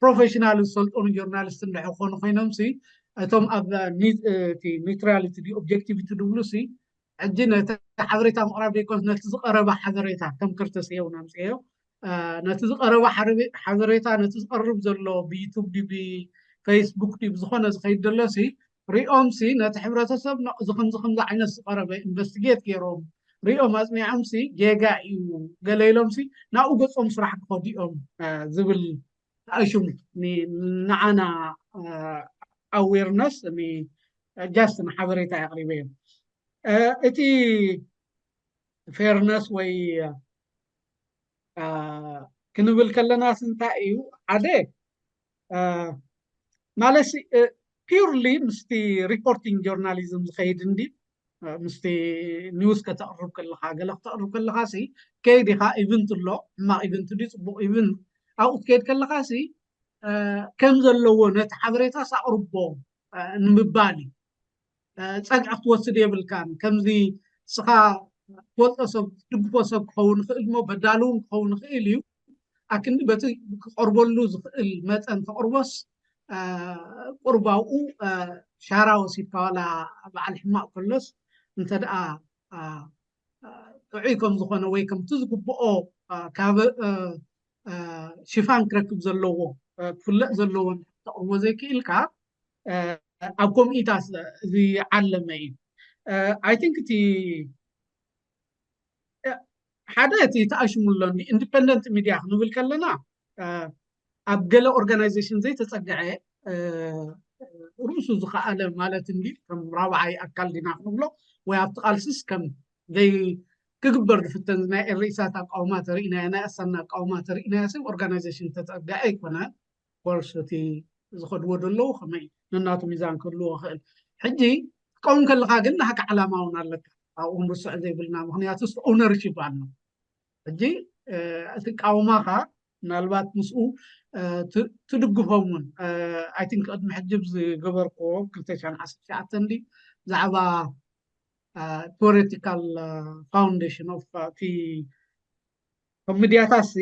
ፕሮፌሽናል ዝሰልጠኑ ጆርናሊስት እንድሕር ክኾኑ ኮይኖም ሲ እቶም ኣብ ኒውትራሊቲ ኦብጀክቲቪቲ ድብሉ ሲ ሕጂ ነቲ ሓበሬታ ምቕራብ ዘይኮነስ ነቲ ዝቐረበ ሓበሬታ ከም ክርተስ የው ናምፅዮ ነቲ ዝቐረበ ሓበሬታ ነቲ ዝቐርብ ዘሎ ብዩቱብ ድዩ ብፌስቡክ ድዩ ብዝኾነ ዝኸይድ ዘሎ ሲ ሪኦም ሲ ነቲ ሕብረተሰብ እዚ ከምዚ ከምዚ ዓይነት ዝቐረበ ኢንቨስቲጌት ገይሮም ሪኦም ኣፅኒዖም ሲ ጌጋ እዩ ገለ ኢሎም ሲ ናብኡ ገፆም ስራሕ ክኸዱ እዮም ዝብል ኣሽሙ ንዓና ኣዌርነስ ጃስት ንሓበሬታ የቕሪበ እዮም። እቲ ፌርነስ ወይ ክንብል ከለናስ እንታይ እዩ ሓደ ማለት ፒርሊ ምስቲ ሪፖርቲንግ ጆርናሊዝም ዝኸይድ እንዲ ምስቲ ኒውስ ከተቕርብ ከለካ ገለ ክተቕርብ ከለካ ሲ ከይድ ኢካ ኢቨንት ኣሎ ሕማቅ ኢቨንት ድዩ ፅቡቅ ኢቨንት ኣብኡ ትከይድ ከለካ ሲ ከም ዘለዎ ነቲ ሓበሬታስ ኣቕርቦ ንምባል እዩ። ፀግዒ ክትወስድ የብልካን። ከምዚ ንስኻ ትፈልጦ ሰብ ትድግፎ ሰብ ክኸውን ይኽእል እሞ በዳሊ እውን ክኸውን ይኽእል እዩ። ኣክንዲ በቲ ክቐርበሉ ዝኽእል መጠን ተቕርቦስ ቁርብ ኣብኡ ሻራ ወሲድካ ዋላ በዓል ሕማቕ ከሎስ እንተ ደኣ ጥዑይ ከም ዝኾነ ወይ ከምቲ ዝግብኦ ካብ ሽፋን ክረክብ ዘለዎ ክፍለጥ ዘለዎ ተቕርቦ ዘይክኢልካ ኣብ ኮሚኢታት እዚ ዓለመ እዩ። I think እቲ ሓደ እቲ ተኣሽሙ ኣሎ እንዲ ኢንዲፐንደንት ሚድያ ክንብል ከለና ኣብ ገለ ኦርጋናይዜሽን ዘይተፀግዐ ርእሱ ዝኸኣለ ማለት እንዲ ከም ራብዓይ ኣካል ዲና ክንብሎ ወይ ኣብቲ ቃልስስ ከም ዘይ ክግበር ዝፍተን ናይ ኤርኢሳት ኣቃውማ ተርእናዮ ናይ ኣሳና ኣቃውማ ተርእናዮ ሰብ ኦርጋናይዜሽን ተፀግዐ ኣይኮነን። ኮርስ እቲ ዝኸድዎ ዘለዉ ከመይ ነናቱ ሚዛን ክህልዎ ይኽእል። ሕጂ ክትቀውም ከለኻ ግን ናህካ ዓላማ እውን ኣለካ። ኣብኡ ክንርስዕ ዘይብልና፣ ምክንያቱ ስ ኦነርሺፕ ኣሎ። ሕጂ እቲ ቃውማኻ ምናልባት ምስኡ ትድግፎም እውን፣ ኣይ ቲንክ ቅድሚ ሕጂ ዝገበርክዎ ክልተ ሽሕን ዓሰርተ ትሽዓተን ዲ ብዛዕባ ፖለቲካል ፋውንዴሽን ኦፍ እቲ፣ ከም ሚድያታት ሲ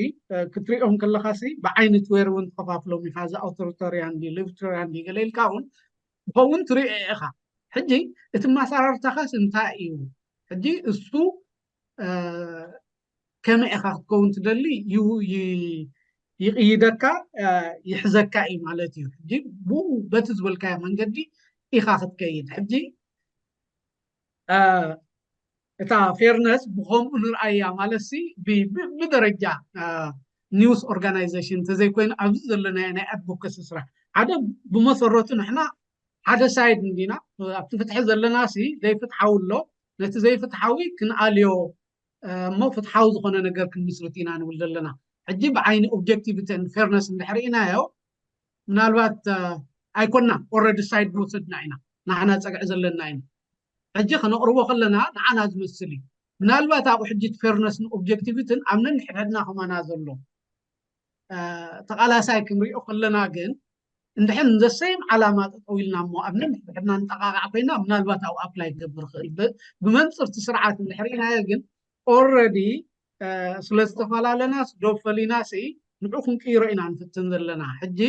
ክትሪኦም ከለኻ ሲ ብዓይኒ ትዌር እውን ተኸፋፍሎም ኢኻ። እዚ ኣውቶሪታሪያን ዲ ሊበርታሪያን ዲ ገለ ኢልካ እውን ብኸውን ትሪኦ ኢኻ። ሕጂ እቲ ማሳራርታኻስ እንታይ እዩ? ሕጂ እሱ ከመይ ኢኻ ክትከውን ትደሊ ይቕይደካ፣ ይሕዘካ እዩ ማለት እዩ። ሕጂ ብኡ በቲ ዝበልካዮ መንገዲ ኢኻ ክትከይድ። ሕጂ እታ ፌርነስ ብኸምኡ ንርኣያ ማለት ሲ ብደረጃ ኒውስ ኦርጋናይዜሽን እንተዘይኮይኑ ኣብዚ ዘለናዮ ናይ ኣድቮካሲ ስራሕ ሓደ ብመሰረቱ ንሕና ሓደ ሳይድ እንዲና ኣብቲ ፍትሒ ዘለና ሲ ዘይፍትሓዊ ኣሎ። ነቲ ዘይፍትሓዊ ክንኣልዮ እሞ ፍትሓዊ ዝኾነ ነገር ክንምስርት ኢና ንብል ዘለና። ሕጂ ብዓይኒ ኦብጀክቲቪቲን ፌርነስ እንድሕር ኢናዮ ምናልባት ኣይኮና ኦረዲ ሳይድ ንወሰድና ኢና፣ ንዓና ፀግዒ ዘለና ኢና። ሕጂ ከነቕርቦ ከለና ንዓና ዝመስል እዩ። ምናልባት ኣብኡ ሕጂ ፌርነስን ኦብጀክቲቪቲን ኣብ ነንሕድሕድና ከማና ዘሎ ተቓላሳይ ክንሪኦ ከለና ግን እንድሕር ንዘሰይም ዓላማ ጠጠው ኢልና እሞ ኣብ ነንሕድሕድና ንጠቃቃዕ ኮይና ምናልባት ኣብኡ ኣፕላይ ክገብር ይኽእል። ብመንፅርቲ ስርዓት እንድሕር ኢናዮ ግን ኦረዲ ስለ ዝተፈላለና ዶ ፈሊና ሲ ንዑ ክንቅይሮ ኢና ንፍትን ዘለና። ሕጂ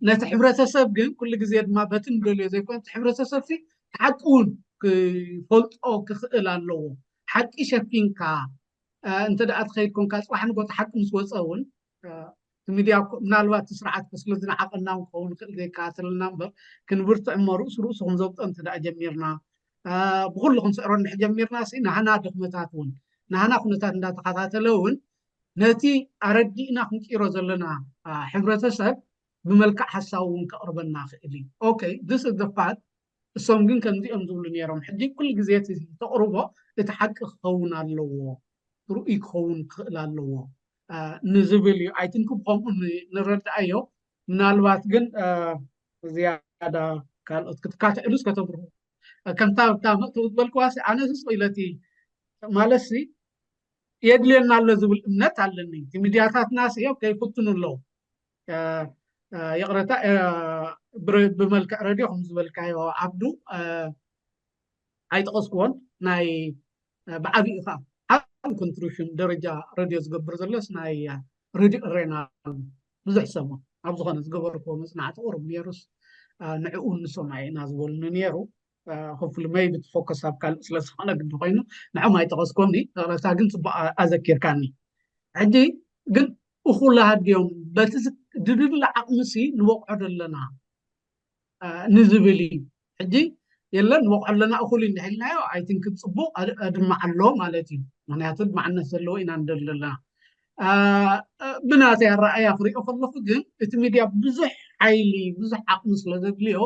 ነቲ ሕብረተሰብ ግን ኩሉ ግዜ ድማ በቲ ንደልዮ ዘይኮነ እቲ ሕብረተሰብ ሲ ሓቂ እውን ክፈልጦ ክኽእል ኣለዎ። ሓቂ ሸፊንካ እንተ ደኣ ትኸይድ ኮንካ ፅባሕ ንጎ እቲ ሓቂ ምስ ወፀ እውን እቲ ሚድያ ምናልባት እቲ ስርዓት ስለ ዝነዓቐና እውን ክኸውን ይኽእል ዘይከታተለና እምበር ክንብርትዕ እሞ ርእሱ ርእሱ ክንዘብጦ እንተ ደኣ ጀሚርና ብኩሉ ክንስዕሮ እንድሕር ጀሚርና ሲ ናህና ድኽመታት እውን ናህና ኩነታት እንዳተኸታተለ እውን ነቲ ኣረዲእና ክንቅይሮ ዘለና ሕብረተሰብ ብመልክዕ ሓሳብ እውን ከቕርበና ክእል እዩ። ኦኬ this is the fact። እሶም ግን ከምዚኦም ዝብሉ ነይሮም። ሕጂ ኩሉ ግዜ እቲ ተቕርቦ እቲ ሓቂ ክኸውን ኣለዎ፣ ርኡይ ክኸውን ክኽእል ኣለዎ ንዝብል እዩ። ኣይ ቲንክ ብከምኡ ንረድኣዮ። ምናልባት ግን ዝያዳ ካልኦት ክትካትዕሉስ ከተብርሁ ከምታ ብታ መእተዊ ዝበልክዋ ኣነ ስስ ኢለቲ ማለት ሲ የድልየና ኣሎ ዝብል እምነት ኣለኒ። እቲ ሚድያታትና ሲ ከይፍትኑ ኣለዉ። ይቕረታ ብመልክዕ ረድዮ ከም ዝበልካዮ ዓብዱ ኣይጠቐስክዎን ናይ ብዓብኡ ከዓ ዓብ ኮንትሪቢሽን ደረጃ ረድዮ ዝገብር ዘሎስ ናይ ረድዮ እሬና ብዙሕ ሰሙን ኣብ ዝኾነ ዝገበርክዎ መፅናዕቲ ቁሩብ ነይሩስ ንዕኡ ንሰማይ ኢና ዝበሉኒ ነይሩ። ሆፕፉሊ መይቢ ትፎከስ ኣብ ካልእ ስለ ዝኾነ ግዲ ኮይኑ ንዕኦም ኣይጠቐስኮምኒ። ይቕረታ ግን ፅቡቕ ኣዘኪርካኒ። ሕጂ ግን እኹላት ድዮም በቲ ድልድል ዓቕምሲ ንወቕዖ ደለና ንዝብል እዩ። ሕጂ የለን ንወቕዖ ኣለና እኹል እዩ እንድሕር ኢልናዮ ኣይ ቲንክ ፅቡቕ ኣድማዕ ኣሎ ማለት እዩ። ምክንያቱ ኣድማዕነት ዘለዎ ኢና ንደሊ ዘለና። ብናተይ ኣረኣያ ክሪኦ ከለኹ ግን እቲ ሚድያ ብዙሕ ሓይሊ ብዙሕ ዓቕሚ ስለ ዘድልዮ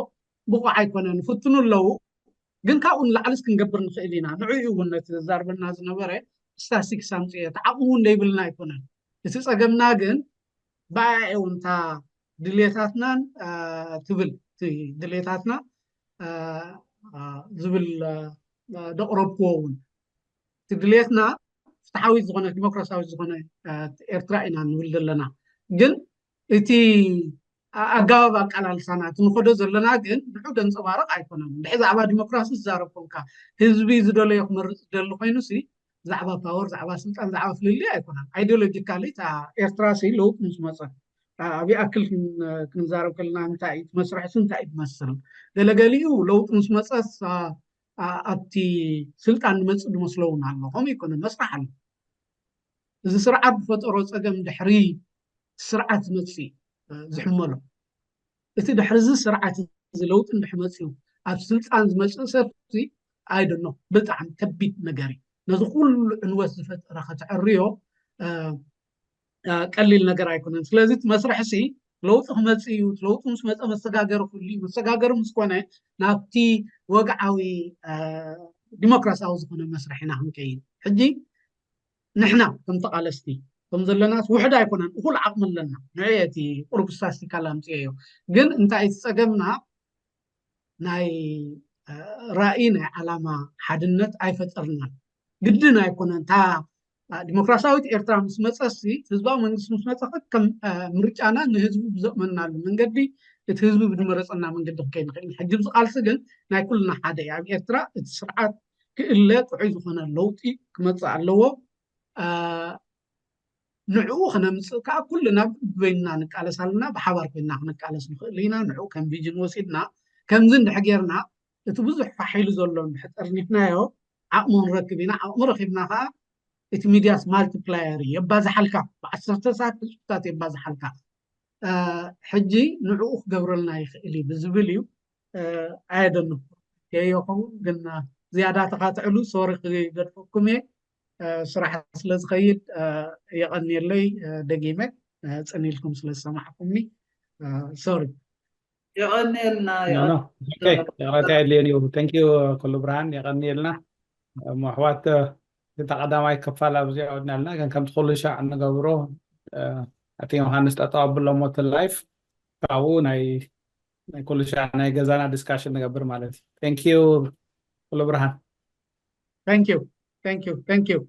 ብቑዕ ኣይኮነን። ይፍትኑ ኣለዉ ግን ካብኡ ንላዕልስ ክንገብር ንኽእል ኢና። ንዕኡ እውን ነቲ ዘዛርበና ዝነበረ ስታስቲክስ ኣምፅኦ እቲ ዓቕሚ እውን ዘይብልና ኣይኮነን። እቲ ፀገምና ግን ብኣያ እውን እታ ድልየታትናን ትብል ድልየታትና ዝብል ደቕረብክዎ እውን እቲ ድልየትና ፍትሓዊት ዝኾነ ዲሞክራሲያዊት ዝኾነ ኤርትራ ኢና ንብል ዘለና። ግን እቲ ኣገባብ ኣቀላልሳና እቲ ንኸዶ ዘለና ግን ንዑ ደንፀባረቕ ኣይኮነን። እንድሕር ዛዕባ ዲሞክራሲ ዝዛረብ ኮንካ ህዝቢ ዝደለዮ ክመርፅ ዝደሊ ኮይኑ ሲ ዛዕባ ፓወር ዛዕባ ስልጣን ዛዕባ ፍልልይ ኣይኮነን። ኣይዲዮሎጂካሊ እታ ኤርትራ ሲ ለውጥ ምስ መፀ ኣብ ይኣክል ክንዛረብ ከለና እንታይ እዩ መስርሕሲ እንታይ እዩ ዝመስል? ገለገሊኡ ለውጥ ምስ መፀስ ኣብቲ ስልጣን ንመፅእ ዝመስሎ እውን ኣሎ። ከምኡ ይኮነ መስራሕ ኣሎ። እዚ ስርዓት ዝፈጠሮ ፀገም ድሕሪ ስርዓት ዝመፅእ ዝሕመሎ እቲ ድሕሪ እዚ ስርዓት እዚ ለውጢ እንድሕር መፅኡ ኣብ ስልጣን ዝመፅእ ሰብ ኣይ ዶንት ኖ ብጣዕሚ ከቢድ ነገር እዩ። ነዚ ኩሉ ዕንወት ዝፈጠረ ከተዕርዮ ቀሊል ነገር ኣይኮነን። ስለዚ እቲ መስርሕሲ ለውጢ ክመፅእ እዩ። ለውጢ ምስ መፀ መሰጋገሪ ክህሉ እዩ። መሰጋገሪ ምስ ኮነ ናብቲ ወግዓዊ ዲሞክራሲያዊ ዝኾነ መስርሕ ኢና ክንከይድ። ሕጂ ንሕና ከም ተቓለስቲ ከም ዘለናስ ውሕድ ኣይኮነን፣ እኹል ዓቕሚ ኣለና። ንዕየ እቲ ቁሩብ ስታስቲካል ኣምፅኤዮ። ግን እንታይ እቲ ፀገምና? ናይ ራእይ፣ ናይ ዓላማ ሓድነት ኣይፈጠርናን። ግድን ኣይኮነን። እታ ዲሞክራሲያዊት ኤርትራ ምስ መፀሲ፣ ህዝባዊ መንግስቲ ምስ መፀ፣ ከም ምርጫና ንህዝቡ ብዘእመናሉ መንገዲ እቲ ህዝቢ ብዝመረፀና መንገዲ ክንከይድ ንኽእል። ሕጂ ብዚ ቃልሲ ግን ናይ ኩልና ሓደ እዩ። ኣብ ኤርትራ እቲ ስርዓት ክእለ ጥዑይ ዝኾነ ለውጢ ክመፅእ ኣለዎ። ንዕኡ ክነምፅእ ከዓ ኩልና ብበይንና ንቃለስ ኣለና። ብሓባር ኮይንና ክንቃለስ ንኽእል ኢና። ንዕኡ ከም ቪዥን ወሲድና ከምዚ እንድሕር ጌርና እቲ ብዙሕ ፋሕ ኢሉ ዘሎ እንድሕር ጠርኒፍናዮ ዓቕሙ ክንረክብ ኢና። ዓቕሚ ረኪብና ከዓ እቲ ሚድያስ ማልቲፕላየር እዩ፣ የባዝሓልካ፣ ብዓሰርተታት ህዝብታት የባዝሓልካ። ሕጂ ንዕኡ ክገብረልና ይኽእል እዩ ብዝብል እዩ። ኣየደንኩ የየኹም ግን ዝያዳ ተኻትዕሉ ሶሪ ክገድፈኩም እየ። ስራሕ ስለ ዝኸይድ የቐንየለይ። ደጊመ ፅን ኢልኩም ስለ ዝሰማዕኩምኒ ሶሪ። የቐንየልና። ይቕረታ የድልየን እዩ። Thank you ኩሉ ብርሃን፣ የቐንየልና። እሞ ኣሕዋት እቲ ቀዳማይ ክፋል ኣብዚ ኣወድናልና፣ ግን ከምቲ ኩሉ ሻዕ እንገብሮ ኣቲ ዮሃንስ ጠጠው ኣብሎሞ እቲ ላይፍ ካብኡ ናይ ናይ ኩሉ ሻዕ ናይ ገዛና ዲስካሽን ንገብር ማለት እዩ። Thank you ኩሉ ብርሃን። Thank you, thank you, thank you።